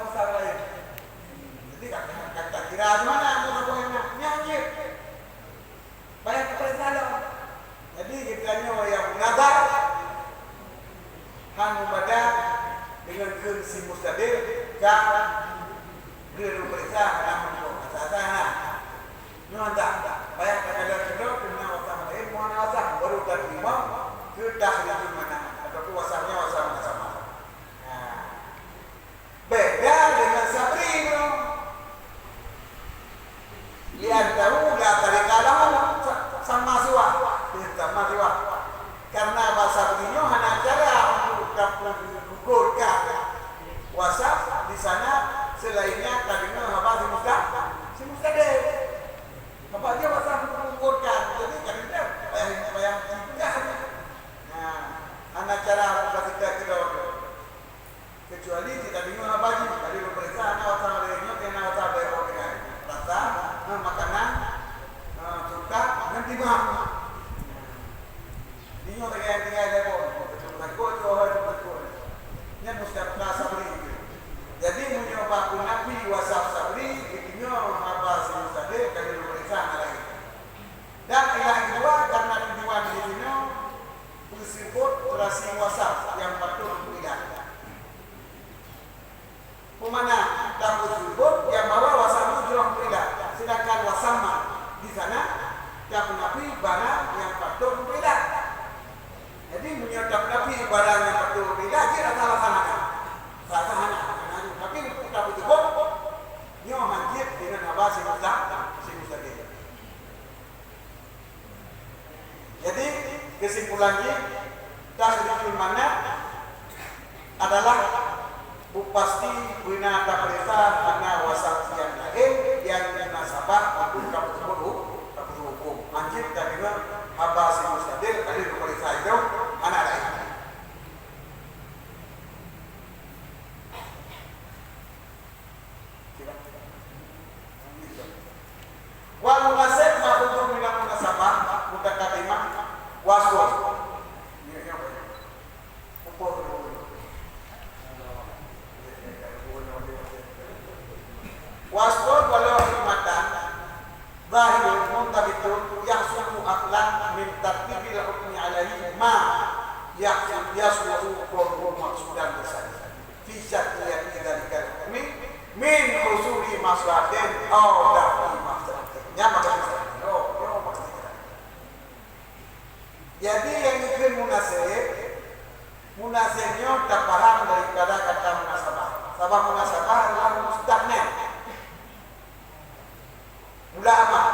Di mana aku tak boleh nak? Nyan je. Banyak kita salah. Jadi, kita nyoe nyang nazar, hana mubadah deungon kheun si mustadil, ka geupeureksa hana meutuah. Asai-asai hana. Nyoe hantom, payah takalon keudroe, keu na wasah laén, meuhana wasah, baru tateurimong keu takhrijul mana, ataupun wasah nyoe wasah munasabah. Nah, beda deungon Sabri nyoe. Li'annahu la tariqa lahu, sa-, sama siwa. Eh, sama siwa. Karena bak Sabri nyoe hana cara untuk tapeugugur ka wasah di sana selainnya tadeungoe haba si musta-, si mustadil. Haba jih wasah gugurkan. Jadi, kadang-kadang payah, payah cegah ni. Nah, hana cara buka sikat keudroe. Kecuali kita deungoe haba jih, tadi pemerintah hana wasah lé nyoe, hana wasah lé orang dengan. Rasa, nah, makanan, nah, suka, ngon timang. Di nyoe tinggai-tinggai lé boh, takot tu, hai, takot. Nyan mustahil Sabri. Jadi, meunyoe bak Nabi wasah Sabri, di nyoe haba si mustadil, ka lheueh peuriksa hana lagèe. Dan ilah keudua, karena tujuan di sinoe, peuseubut rasi wasah nyang patut peuilat. Peumana, tapeuseubut nyang bahwa wasah nyoe jroh peuilat, sedangkan wasah ma di sana tapeunafi barang nyang patut peuilat. Jadi, meunyoe tapeunafi barang nyang patut peuilat, jeuet asal-asalan. Asal-asalan. Tapi, tapeuseubut, nyoe hanjeuet deungon haba si musta-, si mustahil. Jadi, kesimpulan jih, takhrijul mana adalah bukti pasti beuna tapeuriksa hana wasah nyang laén nyang munasabah untuk tapeuseubut hu-, tapeuseubut huköm. Hanjeuet tadeungoe haba si mustadil ka lheueh tapeuriksa itu hana laén. Wal munasib ma'khudun minal munasabah mutaqaddimah wasfun. Wasfun walau hikmatan zahirun muntabitun yahsulu aqlan min tartibil hukmi alaihi ma yahsul yasluhu qawluhu maqsudan bisan. Fi syartiyyati dzalikal hukmi min husuli maslahatin aw daf'i mafsadatin. Nyan maksud saya. Yo, yo, maksud saya. Jadi, nyang dikheun munasib, munasib nyoe tapaham daripada kata munasabah. Sabab munasabah adalah mustahil. Mula amah.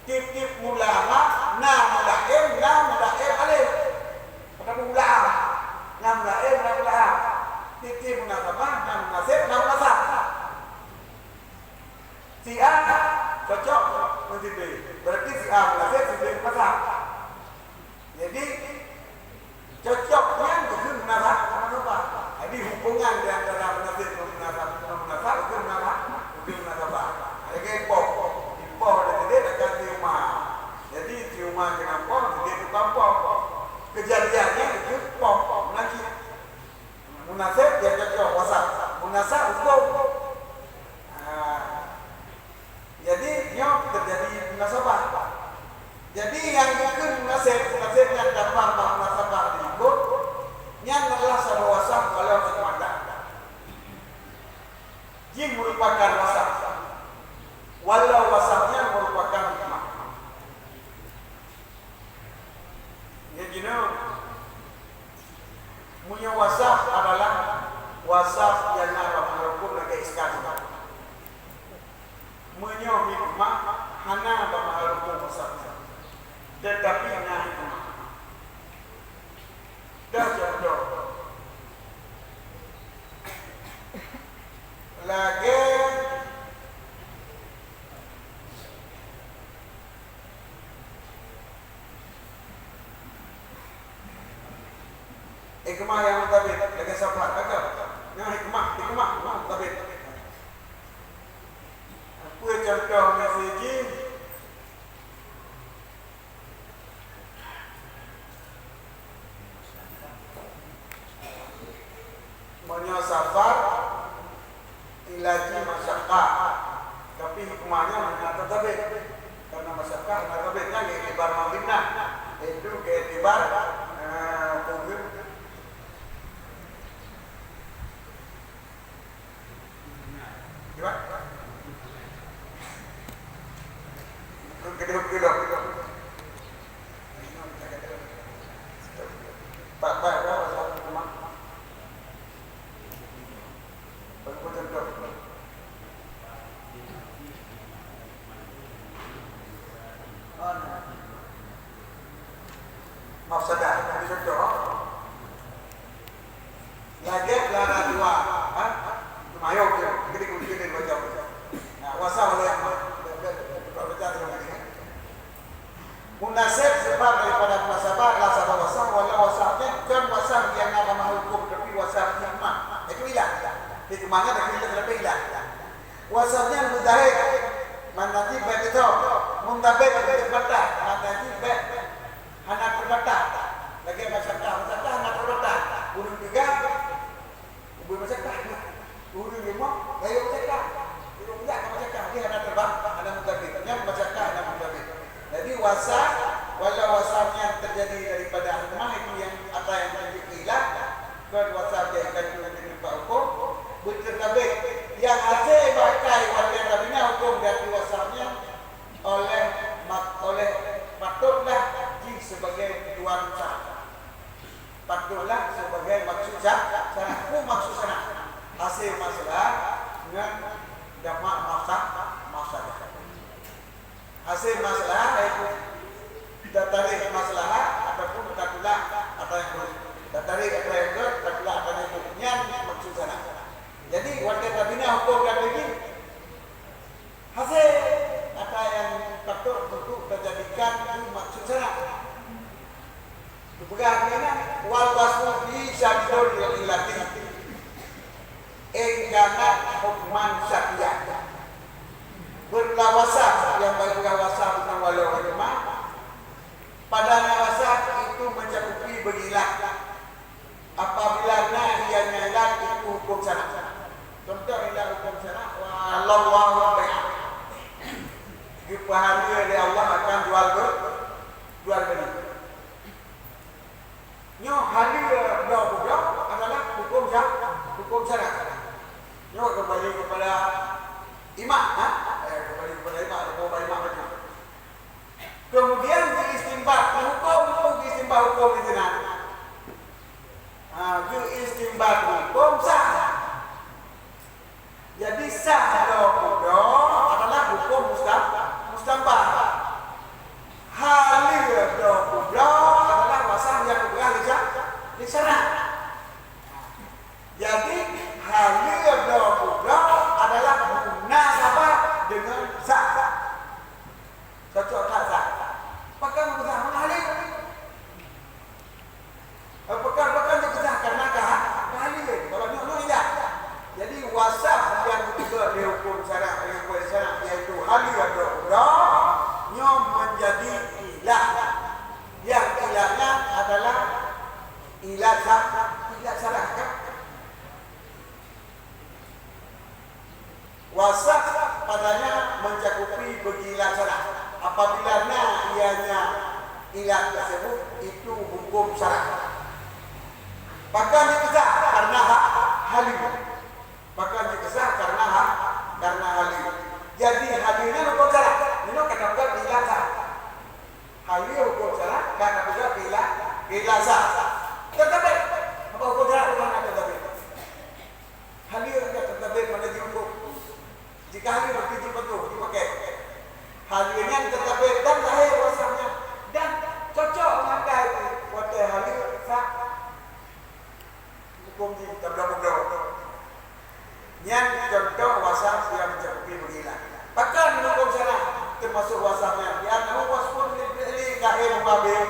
Tiep-tiep mula amah, na mula em, na mula em alif. Ataupun mula am. Na mula em, na mula am. Tiep-tiep munasabah, na munasib, na munasab. Si A cocok ngon si B. Berarti si A munasib, si B munasab. Jadi, cocok nyan geukheun munasab, munasabah. Jadi, hubungan di antara munasib ngon munasab, ngon munasab geukheun munasab, geukheun munasabah. Lagèe poh. Di poh di sidéh akan si Uma. Jadi, si Uma keunan poh, sidéh tukang poh. Keujadian nyan geukheun poh, munasib. Munasib, ya cocok, wasab. Munasab, huköm. Ah. Jadi, nyoe teujadi munasabah. Jadi, nyang geukheun munasib, munasib nyan dapat bak munasabah diikot, nyan adalah saboh wasab walau hikmatan. Jih meurupakan wasab. Walau wasab nyan meurupakan hikmah. Ya, jinoe. Meunyoe wasab adalah wasab nyang na bak meuhukôm lagèe iskan. Meunyoe hikmah hana bak meuhukôm wasab nyan, teutapi na hikmah. Dah contoh. Lagèe hikmah nyang meutabét, lagèe sabar, lagèe nyan hikmah, hikmah, hikmah meutabét. Peue contoh miseue jih? Meunyoe sabar, ilah jih masyakkah, tapi Maknanya hana tabit. Karena masyarakat hana tabit, nyan iktibar mabinah. Itu ke iktibar, eh, hukum. Gimana? Kedua-kedua. Pak, Pak, Pak, Pak. Mafsadah, contoh. Lagèe lara dua, ha? Mayong tu, gede-gede macam. Nah, wasa oleh. Munasib sebab daripada munasabah adalah sabab wasah, walau wasah nyan kon wasah nyang na tamah hukum, tapi wasah hikmah. Itu ilah. Hikmahnya dari ilah, tapi ilah. Wasah nyan muzahir, makna jih bèk teuthom, muntabit, bèk teubatai, makna jih bèk hana teubatai. Lagèe masyarakat, masyarakat hana teubatai. Ureueng teuga, Ubé masyarakat. Ureueng limong, rayeuk masyarakat. Ureueng budak ka masyarakat, dia hana terbang, hana meutabik. Nyan masyarakat hana meutabik. Jadi, wasa, walau wasa nyan terjadi daripada hikmah itu yang ata yang terjadi ilah, kon wasa jadikan itu untuk tempat hukum, beuteutabik. Yang hase bakai watèe tabina hukum dari wasa nyan oleh mak-, oleh patutlah jih sebagai tuan sah. Patutlah sebagai maksud sya-, syarat. Peue maksud syarat? Hase maslahah ngon dafa' mafsa-, mafsadah. Hase maslahah, yaitu tatarek maslahah ataupun tatulak ata nyang buruk. Tatarek ata nyang buruk, tatulak ata nyang buruk. Nyan maksud syarat. Jadi, watèe tabina huköm dan lagèe Hase ata nyang patôt untuk tajadikan keu maksud syarat. Geupeugah lagèe nyan, wal wasfu fi syadidul illati in kanat hukman syar'iyyan. Beureulah wasa nyang bak geupeugah wasa bunoe walau hikmah, padahai wasa itu mencakupi beugilat. Apabila na ianya ilat itu huköm syarak. Contoh ilat huköm syarak, wa halallahu al-bai'a. Geupeuhaleue lé Allah akan jual be-, jual beuli. Nyoe haleue bloe peubloe adalah huköm sya-, huköm syarak. Nyoe keumbali keupada imak, ha? Eh, keumbali keupada imak, keupada imak bacut. Kemudian geuistinbat, huköm, huköm geuistinbat huköm di sinan. Ha, geuistinbat huköm sah. Jadi sah bloe peubloe adalah huköm musta-, mustanbat. Haleue bloe peubloe adalah wasa nyang geupeugah lé sya-, lé syarak. Jadi haleue bloe peubloe adalah munasabah deungon sah. Cocok that sah. Pakon geusah? Hana haleue. Eh, pakon, pakon geusah? Karena ka ha-, ka haleue. Kalau nyoe, nyoe indah. Jadi, wasah nyang geupeugah lé huköm syarak, lé huköm syarak, yaitu haleue atau uroe, nyoe menjadi ilah. Yang ilahnya adalah ilah sya-, ilah syarak, kan? Wasah padanya mencakupi bagi ilat syarak. Apabila na ianya ilat tersebut, itu hukum syarak. Pakon jikesah karena ha-, haleue. Pakon jikesah karena ha-, karena haleue. Jadi, haleue nyan hukum syarak. Nyoe ka dapat ilat syarak. Haleue hukum syarak, ka dapat ilat, ilat syarak. Tetapi, apa hukum syarak, hukum syarak tetapi? Haleue nyang teutabét mana jihuköm. Jika haleue berarti jipatuh, jipakai. Haleue nyan teutabét dan lahé wasah nyan dan cocok ngon kai watèe haleue sah. Huköm jih tabloe-bloe. Nyan contoh wasah nyang mencakupi bagi ilat. Pakon huköm syarak teumasuk wasah nyan? Li'annahu wasfun lil fi'li ghairu mubin.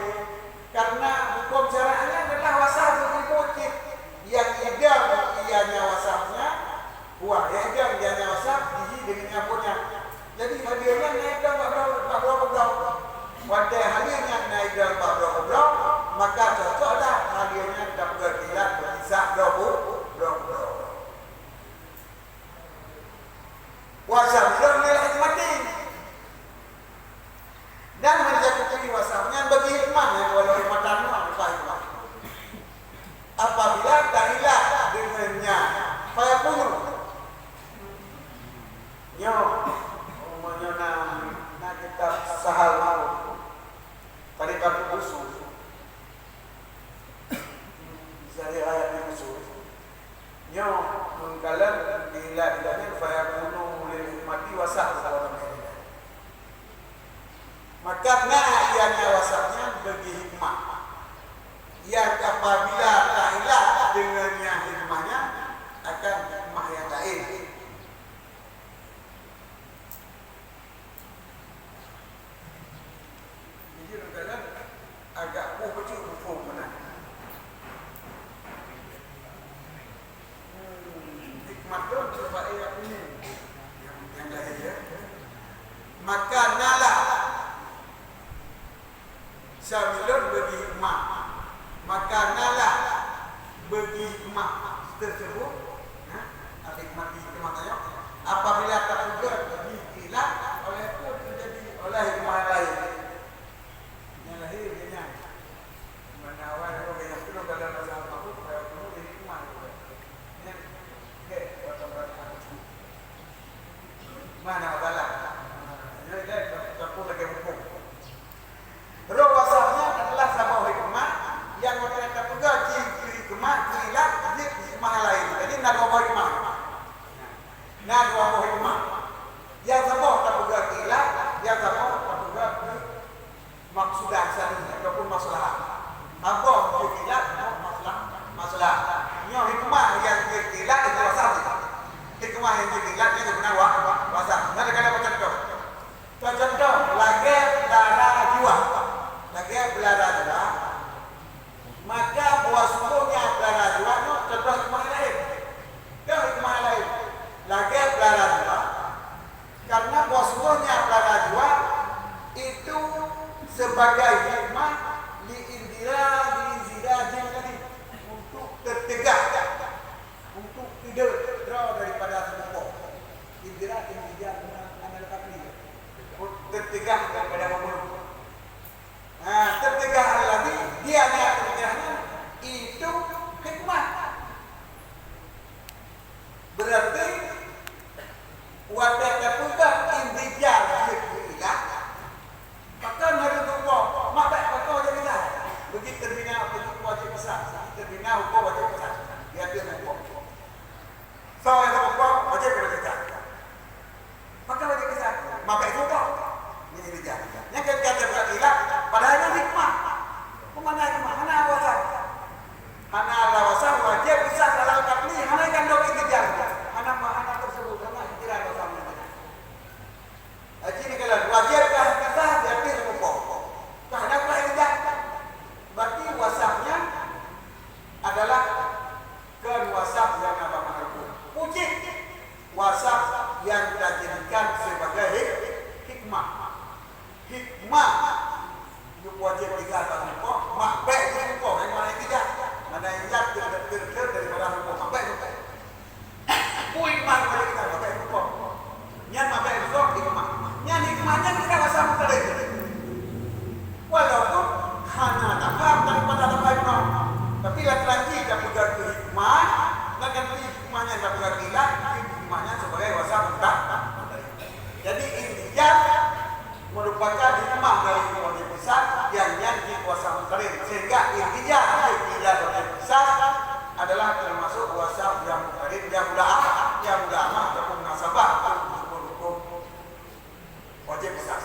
Karena huköm syarak nyan adalah wasah beuribot cit. Nyang idam ianya wasah nyan, wah, nyang idam ianya wasah, jih deungon nyan. Jadi, haleue nyan na idam bak droe, bak droe peugah. Watèe haleue nyan na idam bak droe peugah, maka cocoklah haleue nyan tapeugah ilat beugisah droe bu-, droe peugah. Wa syadidun lil hikmati, Maka nalah, samilon bagi hikmah. Maka nalah bagi hikmah tersebut, ha? Arti hikmah di hikmah tanya, apabila terpeugah di ilat, oleh itu terjadi oleh hikmah lain. Yang lahir dengan mana awal roh yang penuh dalam rasa mampu, supaya penuh di hikmah. Yang ke, buat orang. Mana masalah? Jadi, campur lagi hukum. Roh wasaf nyan adalah saboh hikmah nyang watèe tapeugah jih keu hikmah, keu ilat, jeuet hikmah laén. Jadi, na dua boh hikmah. Na dua boh hikmah. Nyang saboh tapeugah keu ilat, nyang saboh tapeugah keu maksudah sani ataupun maslahah. Saboh jeuet keu ilat, saboh maslahah, maslahah. Nyoe hikmah nyang jeuet keu ilat, itu wasaf. Hikmah nyang jeuet keu ilat, nyan guna wa-, wa-, wasaf. Nyan lagèe na contoh. Contoh, lagèe beulara juah. Lagèe beulara juah. Maka bahwasanya beulara juah nyoe contoh hikmah laén. Nyoe hikmah laén. Lagèe beulara juah. Karena bahwasanya beulara juah itu sebagai hikmah li indira, li inzira jin tadi. Untuk teuteugah. Untuk tideuh droe daripada teumeupoh. Indira, indira, indira, indira, teuteugah daripada peumunuh. Nah, teuteugah Al-Ladzi, dia niat teuteugah nyan, itu hikmah. Berarti, watèe tapeugah inzijal jeuet keu ilat, pakon harôh teupoh, mak bèk pakoe wajéb kisah. Bagi terbina wajéb kisah, bagi terbina hukum wajéb kisah. Dia tu hukum. Soe nyang teupoh, wajéb keu kisah. Maka wajéb kisah. Mak bèk teupoh. Nyan inzijal. Nyan kan kata berat ilat, padahai nyan hikmah. Peue makna hikmah? Hana alasan. Hana alasan wajéb kisah dalam katli, hana kandong inzijal. Hana makna tersebut, hana inzijal alasan. Haji ni kalau wajéb kah kisah, berarti teupoh. Kah hana kah inzijal. Berarti wasafnya adalah kon wasaf nyang na bak makhluk. Puji wasaf nyang tajadikan sebagai hik-, hikmah. Hikmah. Nyoe wajéb tinggai bak rupa, mak bèk jeuet rupa, hai mana yang tidak. Mana yang tidak, tidak, tidak, tidak daripada rupa, mak bèk rupa. Peue hikmah daripada kita mak bèk rupa? Nyan mak bèk rupa hikmah. Nyan hikmah nyan kita rasa mutadayyin. Walaupun hana tampak daripada tampak hikmah. Tapi laki-laki dah pegang ke hikmah, dan kan hikmah nyan dah pegang kilat, hikmah nyan sebagai wasa muta-, mutadayyin. Jadi intinya, merupakan hikmah dari wajib besar yang nyan di kuasa mungkarin, sehingga intinya di ilah wajib besar adalah termasuk kuasa yang mungkarin, yang ulama, yang ulama ataupun nasabah untuk hukum wajib besar,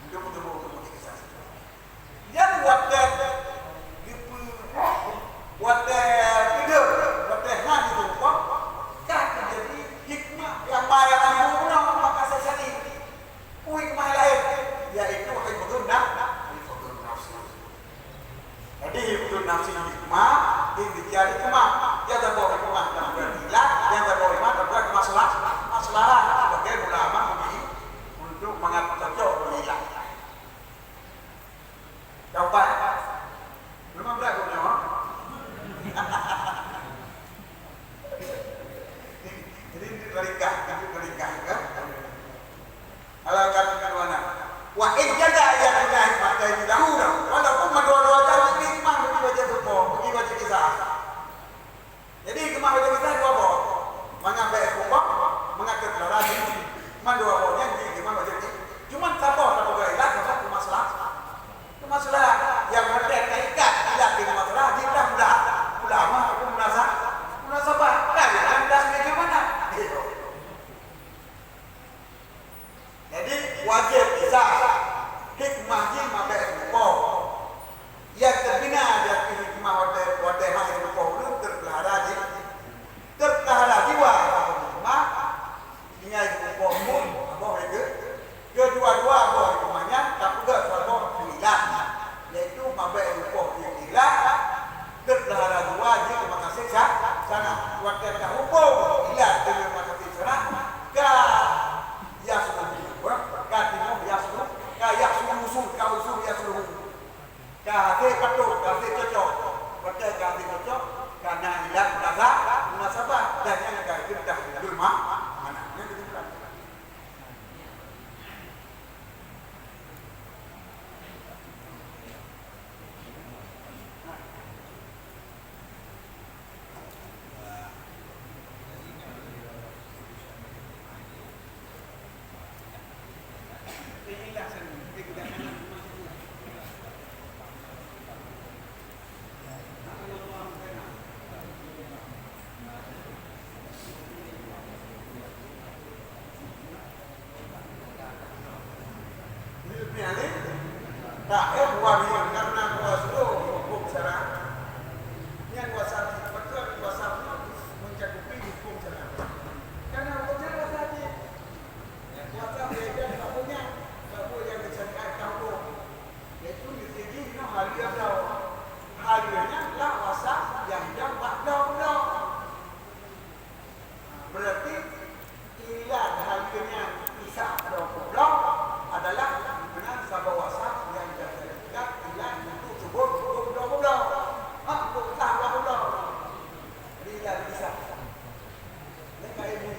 untuk hukum wajib besar. Yang watèe geupeu-, watèe keudeuh, watèe hana geupeurumpok, ka teujadi hikmah yang maya ibu bunoe maka sasani. Hikmah laén, yaitu hifdhun naf-, hifdhun nafsi. Jadi, hifdhun nafsi hikmah, inzijal hikmah. Nyang saboh hikmah nyang beuratilah, nyang saboh hikmah nyang bermasalah, masalah sebagai ulama bagi untuk mangat cocok berilah. Jawaban. Memang berat kau jawab. Jadi, ini meringkas, ini meringkas, kan? Kalau kata kedua nak, wa in jaza yang lain pakai dahulu, walaupun madua-dua jam ini memang bagi wajib hukum, bagi wajib kisah. Jadi, keumah wajib kisah dua boh. Mangat bèk hukum, mangat teupelara jih. Man dua boh nyan jih keumah wajib jih. Cuma saboh tapeugah ilah, saboh keumaslahan. Keumaslahan nyang watèe taikat ilah keumaslahan, jih dah mudah. Ulama ataupun munasah-, munasabah. Kan, kan, kan, kan, mana? Gitu. Jadi, wajéb kisah. Hikmah jih mabèk rupa. Nyang teubina di ateueh hikmah watèe, watèe hana rupa ulôn teupeulahara jih. Teupeulahara jiwa hikmah, Taéh wahé karena kuasa hukum syara. Nyan wasa, betul wasa mencakupi hukum syara. Karena hukum syara wasa jih. Wasa beda dengan punya, tak boleh yang disyariatkan hukum. Yaitu di sini hal yang jauh. Hal yang lah wasa yang jauh bak jauh. Berarti ilat hal nyan isa bloe adalah dengan saboh wasa yang jadi ilat untuk sebut bloe. Ha, untuk sah bloe. Jadi ilat isa. Nyan ka ilmu.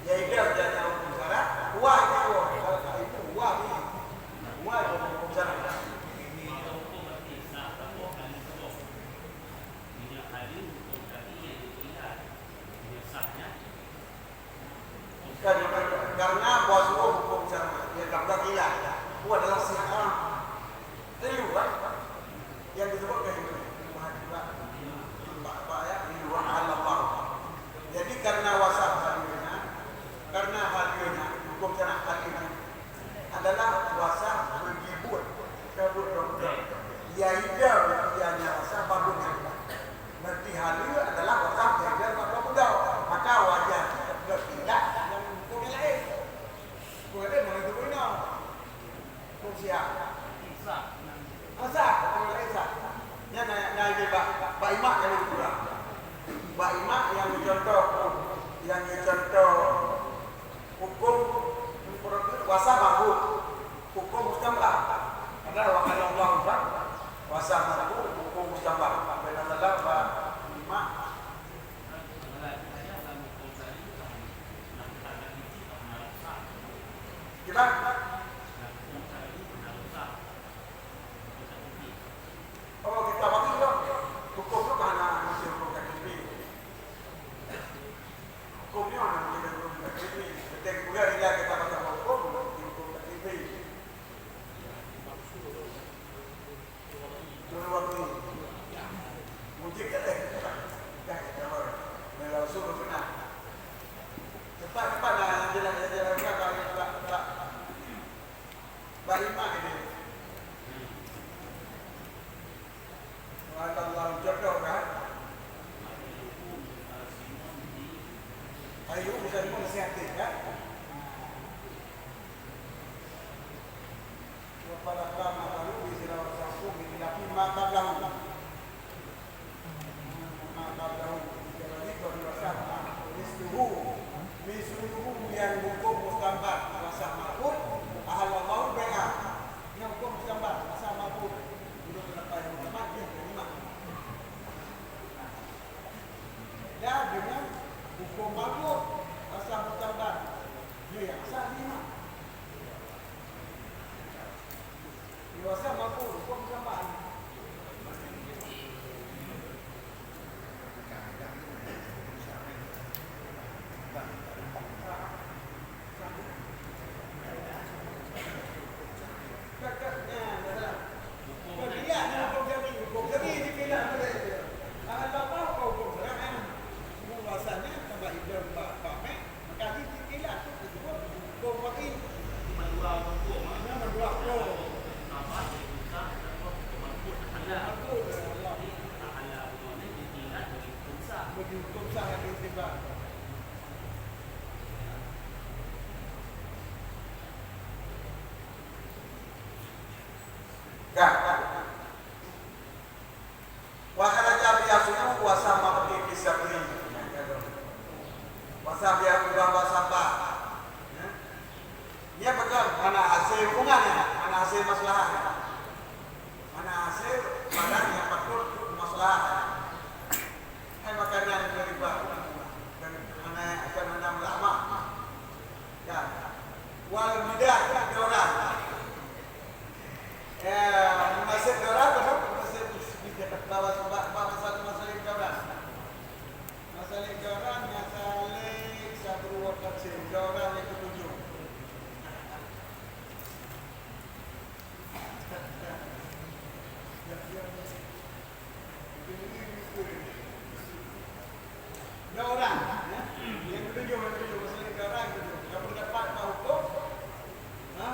Ya, ilat dan hukum syarak, wah itu. Kalau ka ilmu, wah ini. Wah itu hukum syarak. Bukan, karena bahwa hukum syara yang tak berkilah itu adalah sihar. Keliru, kan? Yang disebutkan itu. Di luar Allah. Jadi, karena wasa hadirnya, karena hadirnya, hukum syara hadirnya, adalah wasa meugibuet, kabut doktor. Ya, ida, ya, nya wasa bagus. Berarti haleue adalah wasa yang ida bak budak. Maka wajar bertindak dalam hukum yang lain. Hukum yang lain mana tu guna? Hukum siap. Asah, hukum yang lain sah. Nya na, na, na, bak, bak imak yang lebih kurang. Bak imak yang contoh, yang contoh Hukum wasa mabuk, hukum mustambah. Padahal wa qala Allahu ta'ala, wasa mabuk, hukum mustambah. Beda salah ba imak. Kiban? Oh, kita bagi tu. Hukum tu kan hana masih hukum taklifi. Hukum nyoe hana menjadi hukum taklifi. Ketika kemudian dia kata macam hukum, hukum taklifi. Ulama ni. Mungkin kan, eh, dah kita orang. Dalam usul benar. Tempat-tempat lah yang jelas, yang jelas, tak, tak, tak. Bak imak ini. Kalau Allah jodoh kan? Ayo, bukan pun nasihat kan? Wa qala ma qalu bi sila wa saqu bi khilafi ma qablahu. Ma qablahu, jadi, wa sah, misluhu, misluhu yang hukum mustanbat, wa sah ma'qul, ahallallahu bai'a. Yang hukum mustanbat, wa sah ma'qul. Menurut pendapat Imam Ahmad, dia terima. Dan dengan hukum ma'qul, wa sah mustanbat, dia yang sah diimam. Dewasa mampu hukum zaman. Kalau hukum syar'i, hukum syar'i ni pilihan boleh. Kalau tak apa, hukum syar'i, kan? Bahasanya tambah hidup, tambah apa, eh? Maka jih istilah tu disebut hukum wahid. Mandua hukum, ha? Ya, mandua hukum. Apa? Hukum Allah. Bagi hukum sah ada istilah. Dah. Wa kharaja biha suluh wa sama fi sabri. Wa sabiha udah wa saba. Ya. Dia betul mana hasil hubungan ya, mana hasil masalah ya. Mana hasil barang yang patut masalah ya. Hai makanan dari baru. Dan mana akan mana melama. Ya. Wal midah orang. Ya, munasib dua ratus, munasib bahwa sebab, bahwa satu masalah dua ratus. Masalah dua ratus, masalah satu dua ratus, dua ratus yang ketujuh. Dua orang, ya. Yang ketujuh, yang ketujuh, masalah dua ratus yang ketujuh. Yang pendapat hukum, Ha?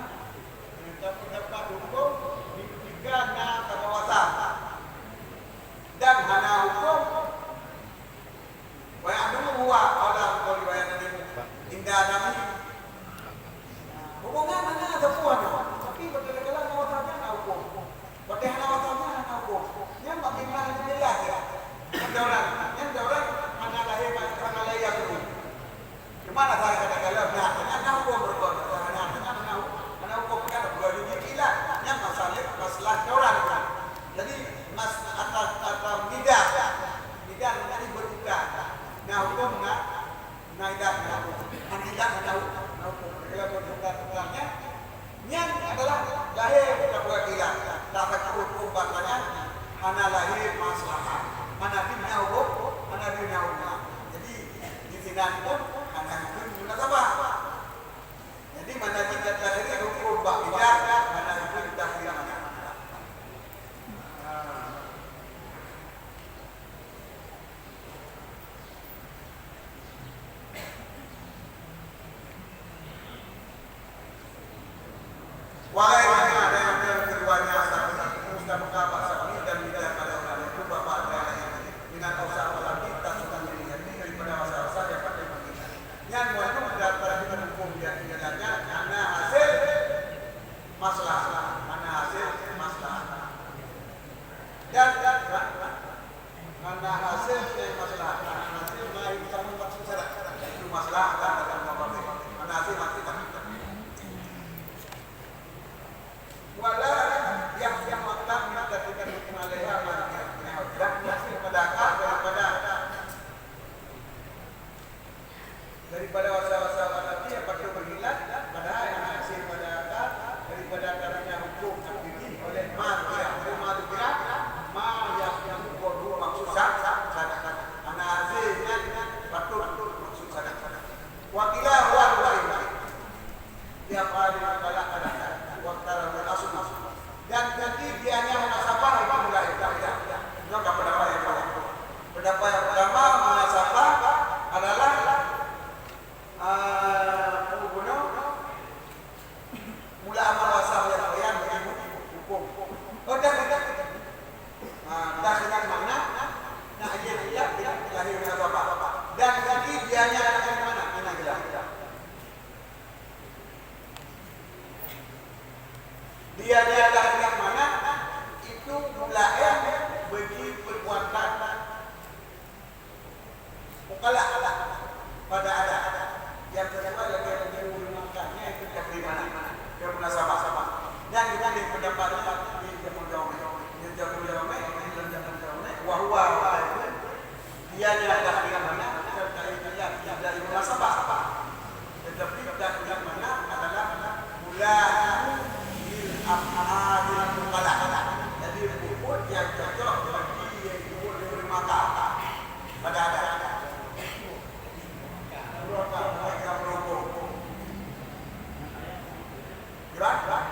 Yang terdapat hukum di ketiga Hubungan hana sapeue hana, tapi beutôi-beutôi na wasah nyan na huköm. Watèe hana wasah nyan hana huköm. Nyan bak kiban nilai ya. Nyan dauran, nyan dauran hana lahé, hana lahé huköm. Cuma na salah kata kalau nyan, nyan na huköm beurukon. Hana, hana, hana, hana huköm kan bukan jadi kilat. Nyan masalah, masalah dauran. Jadi mas atas, atas midar. Midar jadi berutang. Na huköm na Na idak na huköm. Hana idak na huköm. Na huköm. Kalau berputar-putarnya, nyan adalah lahé bukan peradilan. Tak ada huköm bak nyan, hana lahé maslahat. Hana di na huköm, hana di na huköm. Jadi, di sinan pun hana huköm munasabah. Jadi, mana di kata dari huköm bak idak, hana huköm tahrim. Wahai dunia, dan yang keduanya asal ini, Mustafa Baksa ini dan Bidang Pada Ulama itu Bapak Adriana ini dengan Ausa Apalagi tak suka dilihat daripada masa-masa yang pakai begini. Nyan muat tu dapat kita hukum dia tinggalnya karena hasil masalah, karena hasil masalah. Dan, dan, dan, dan, Mana hasil dari masalah, mana hasil mai sama maksud syarat. Itu masalah akan datang ke apa? Mana hasil mati tak? Wala yang yang waktu minta kita mengalihkan mana yang hasil pada akal daripada Daripada wasa-wasa berarti yang patut berhilat, padahal yang hasil pada akal daripada karena hukum hakiki oleh ma dzukira. Hukum ma dzukira, ma yang hukum maksud syarat, syarat. Anak hasil nyan patut maksud syarat. Wa qila huwa al-wahid. Tiap hari adalah ada waktu asal. Dan nanti dia hanya munasabah itu mulai. Nyoe ka pendapat yang kedua. Pendapat yang pertama, munasabah adalah, ah, apa guna? Mula amal wasah yang layan bagi hukum. Oh, dah, dah, dah. Ah, dah dengan mana? Nah, ia tidak, tidak lahir munasabah. Dan nanti dia hanya akan mana? Mana gelar? Dia adalah yang mana itu mulaen bagi perbuatan mukhalafah pada adat yang sesuai dengan yang dimaksudnya itu takriban dan munasabah. Dan kita di pendapatnya di Jamu Jawab, di Jamu Jawab, di Jamu Jawab, wahwa, wahwa itu Dia adalah yang mana serta ia tidak munasabah. Tetapi yang mana adalah mula lil af'alil muqalah. Jadi, puput yang cocok bagi yang disebut dengan maka. Pada ada. Jelas?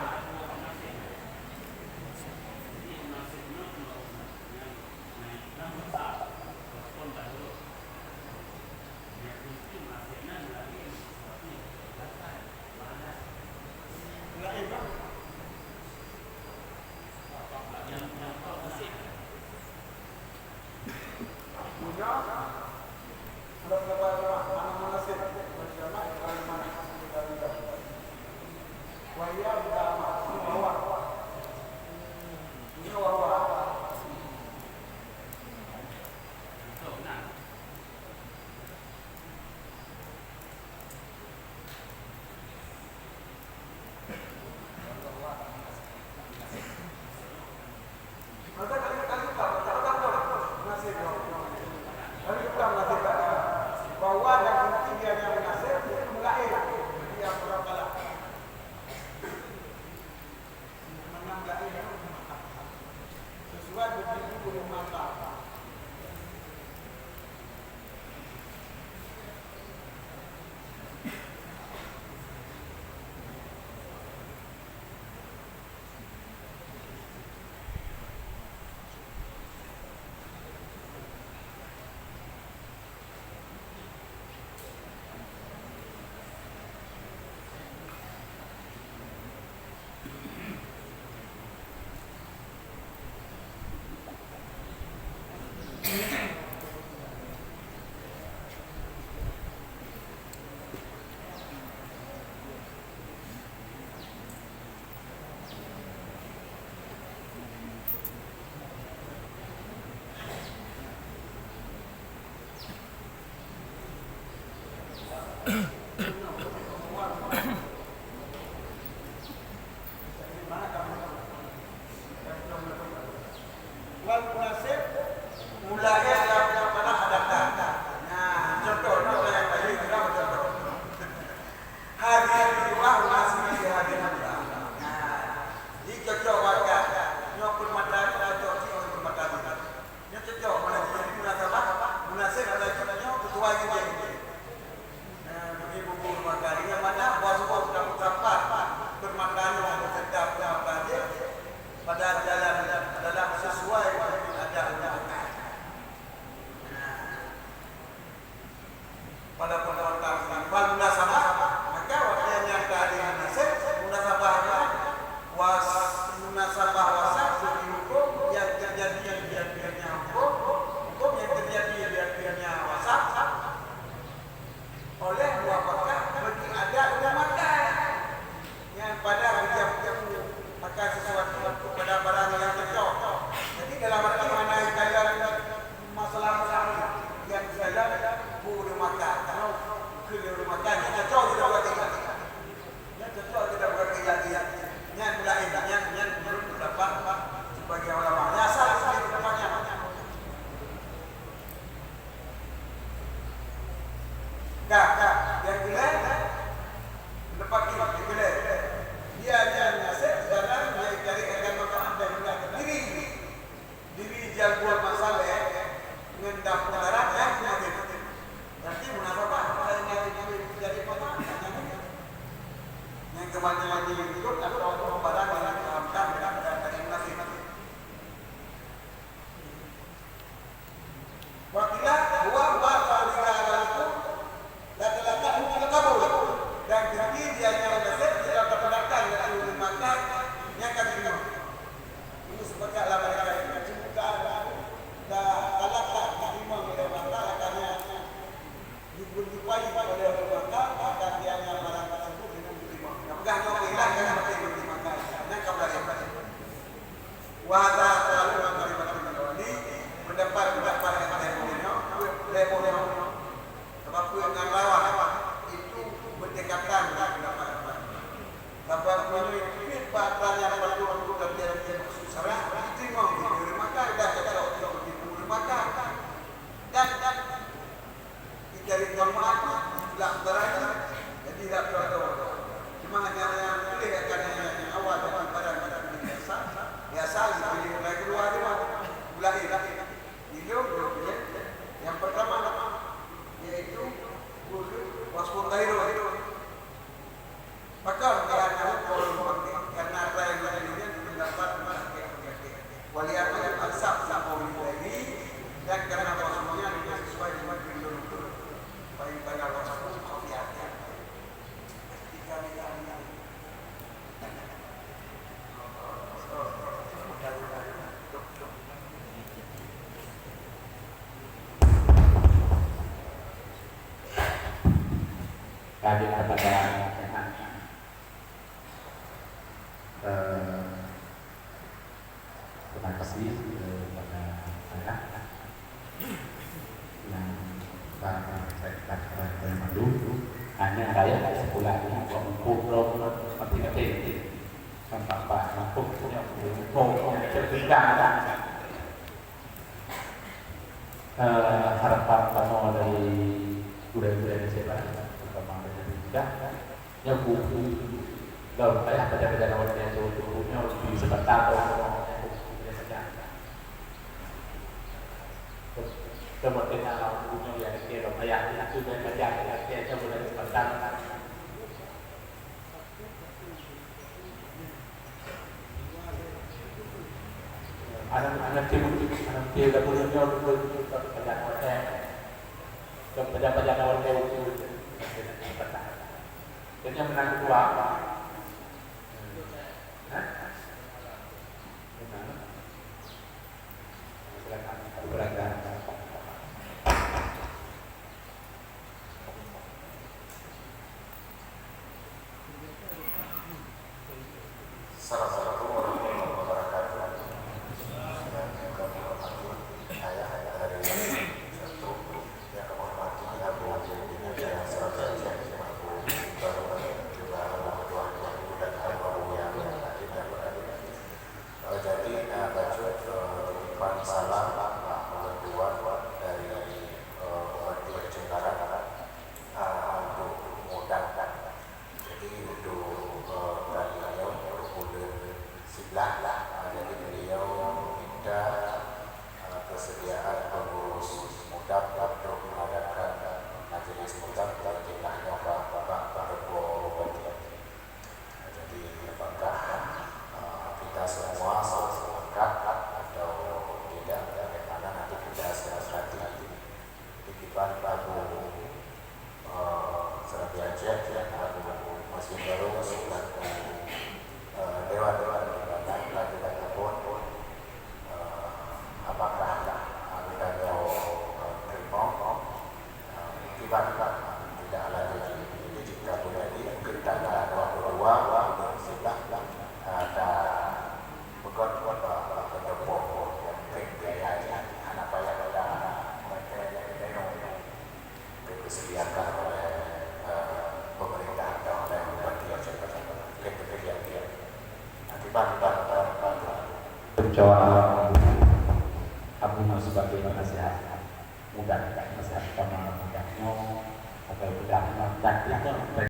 Bahwa dan inti dia yang munasib, itu mulaen. Dia yang kurang kalah. Hari dua masih di hari dua. Nah, di cocok waktu. Nyoe permata ni cocok di permata ni. Nyoe cocok mana jadi munasabah, munasib ada nyoe ketua gitu. Nah, bagi buku rumah kali yang mana bos-bos dapat sampah permata ni ada tetap permata dia pada jalan adalah sesuai dengan adat rumah kali. Nah, pada perbuatan fal munasabah, maka waktu yang tadi munasib, munasabahnya was munasabah wasat bagi hukum yang terjadi di akhirnya hukum, hukum yang terjadi di akhirnya wasat oleh muafakat bagi adat rumah makan. Nyang pada geujak akan sesuatu kepada barang yang cocok. Jadi dalam arti mana dalam masalah-masalah yang dalam bu rumah makan, bu rumah makan yang cocok di dalam arti. Yang cocok di dalam arti lagi. Yang lain, yang yang menurut pendapat sebagai ulama. Yang asal sebagai pendapatnya. Ka, ka, nyang keulhèe, leupah khilaf nyang keulhèe. Dia nyang ngasét barang nyang jari akan manfaat dan mudarat diri. Diri jalbul masaleh ngon daf'u darar nyang wajéb. Berarti munasabah, kalau nyang jadi manfaat, nyang ini. Nyang kebanyakan lagi ikut atau barang yang diharamkan dengan keadaan masing-masing. Wa qila huwa ma qadira alaikum la talaqahu fil qabr. Dan keuti dia nyang naseb di dalam tapeugah laju ureueng makan nyang ka teurimong. Ini sepakat lah mereka itu cuma ka talak tak diterima oleh Allah Taala karena diberi upaya oleh ureueng makan akan dia nyang barang tersebut dengan diterima. Nah, peugah nyoe ilah kan mati ureueng makan. Nyang ka berakhir. Wa hadza qalu Imam Ahmad bin Hanbal, pendapat, pendapat yang ada di dunia, di dunia. Sebab peue ngon lawan itu berdekatan dengan pendapat. Sebab meunyoe pih bak atra nyang patut untuk latihan maksud syarak, diterima, diterima maka dah cocok untuk diterima maka. Dan, dan Dicari ulama tu, lah berani, jadi lah contoh. Cuma hanya yang boleh akan yang awal dan barang biasa, biasa dipilih oleh kedua tu lah. Mulai lah. Ilmu, yang pertama, yaitu wasfun zahirun. Maka, karena qaulun muhakkik, karena atra nyang laén nyan pendapat muhakkik, muhakkik. Wa li annahu ansab min qaulil ghairi, dan karena bahwasanya lebih sesuai dengan firman Allah, fa in kana wasfuhu khafiyan. Jika tidak, Lanjut kepada, eh, terima kasih kepada saya yang saya, saya, saya, saya malu. Hanya saya sekolah ini kok empuk, empuk, empuk, empuk, empuk, empuk, empuk, empuk, empuk, empuk, Eh, harapan kamoe dari gurèe-gurèe di sini, terutama dari muda, nyoe buku, kalau payah baca-baca lewat dia tu, buku nyoe di sebentar tu, buku dia saja. Coba kita lawan buku nyoe ya, kita payah, itu dia baca, ya, kita boleh sebentar. Aneuk, aneuk tim, aneuk tim dapur nyoe beutôi-beutôi ka peucaya watèe. Ka peucaya-peucaya watèe ukur. Keunya menang ketua. Hah? Menang. Silakan, silakan. Assalamualaikum warahmatullahi wabarakatuh. Yang kami hormati, ayah dari satu, yang kami hormati Abu Zaidin, yang saya hormati Abu Iqbal, juga Abu Tuan, Tuan Guru dan Abu yang hadir dan berada di sini. Eh, jadi, eh, bacut, eh, titipan salam, eh, bantuan dari, eh, umat Aceh Barat, eh, untuk mudahkan Doa Abu Nus sebagai penasihat muda, penasihat utama muda nyoe, atau muda, muda, muda,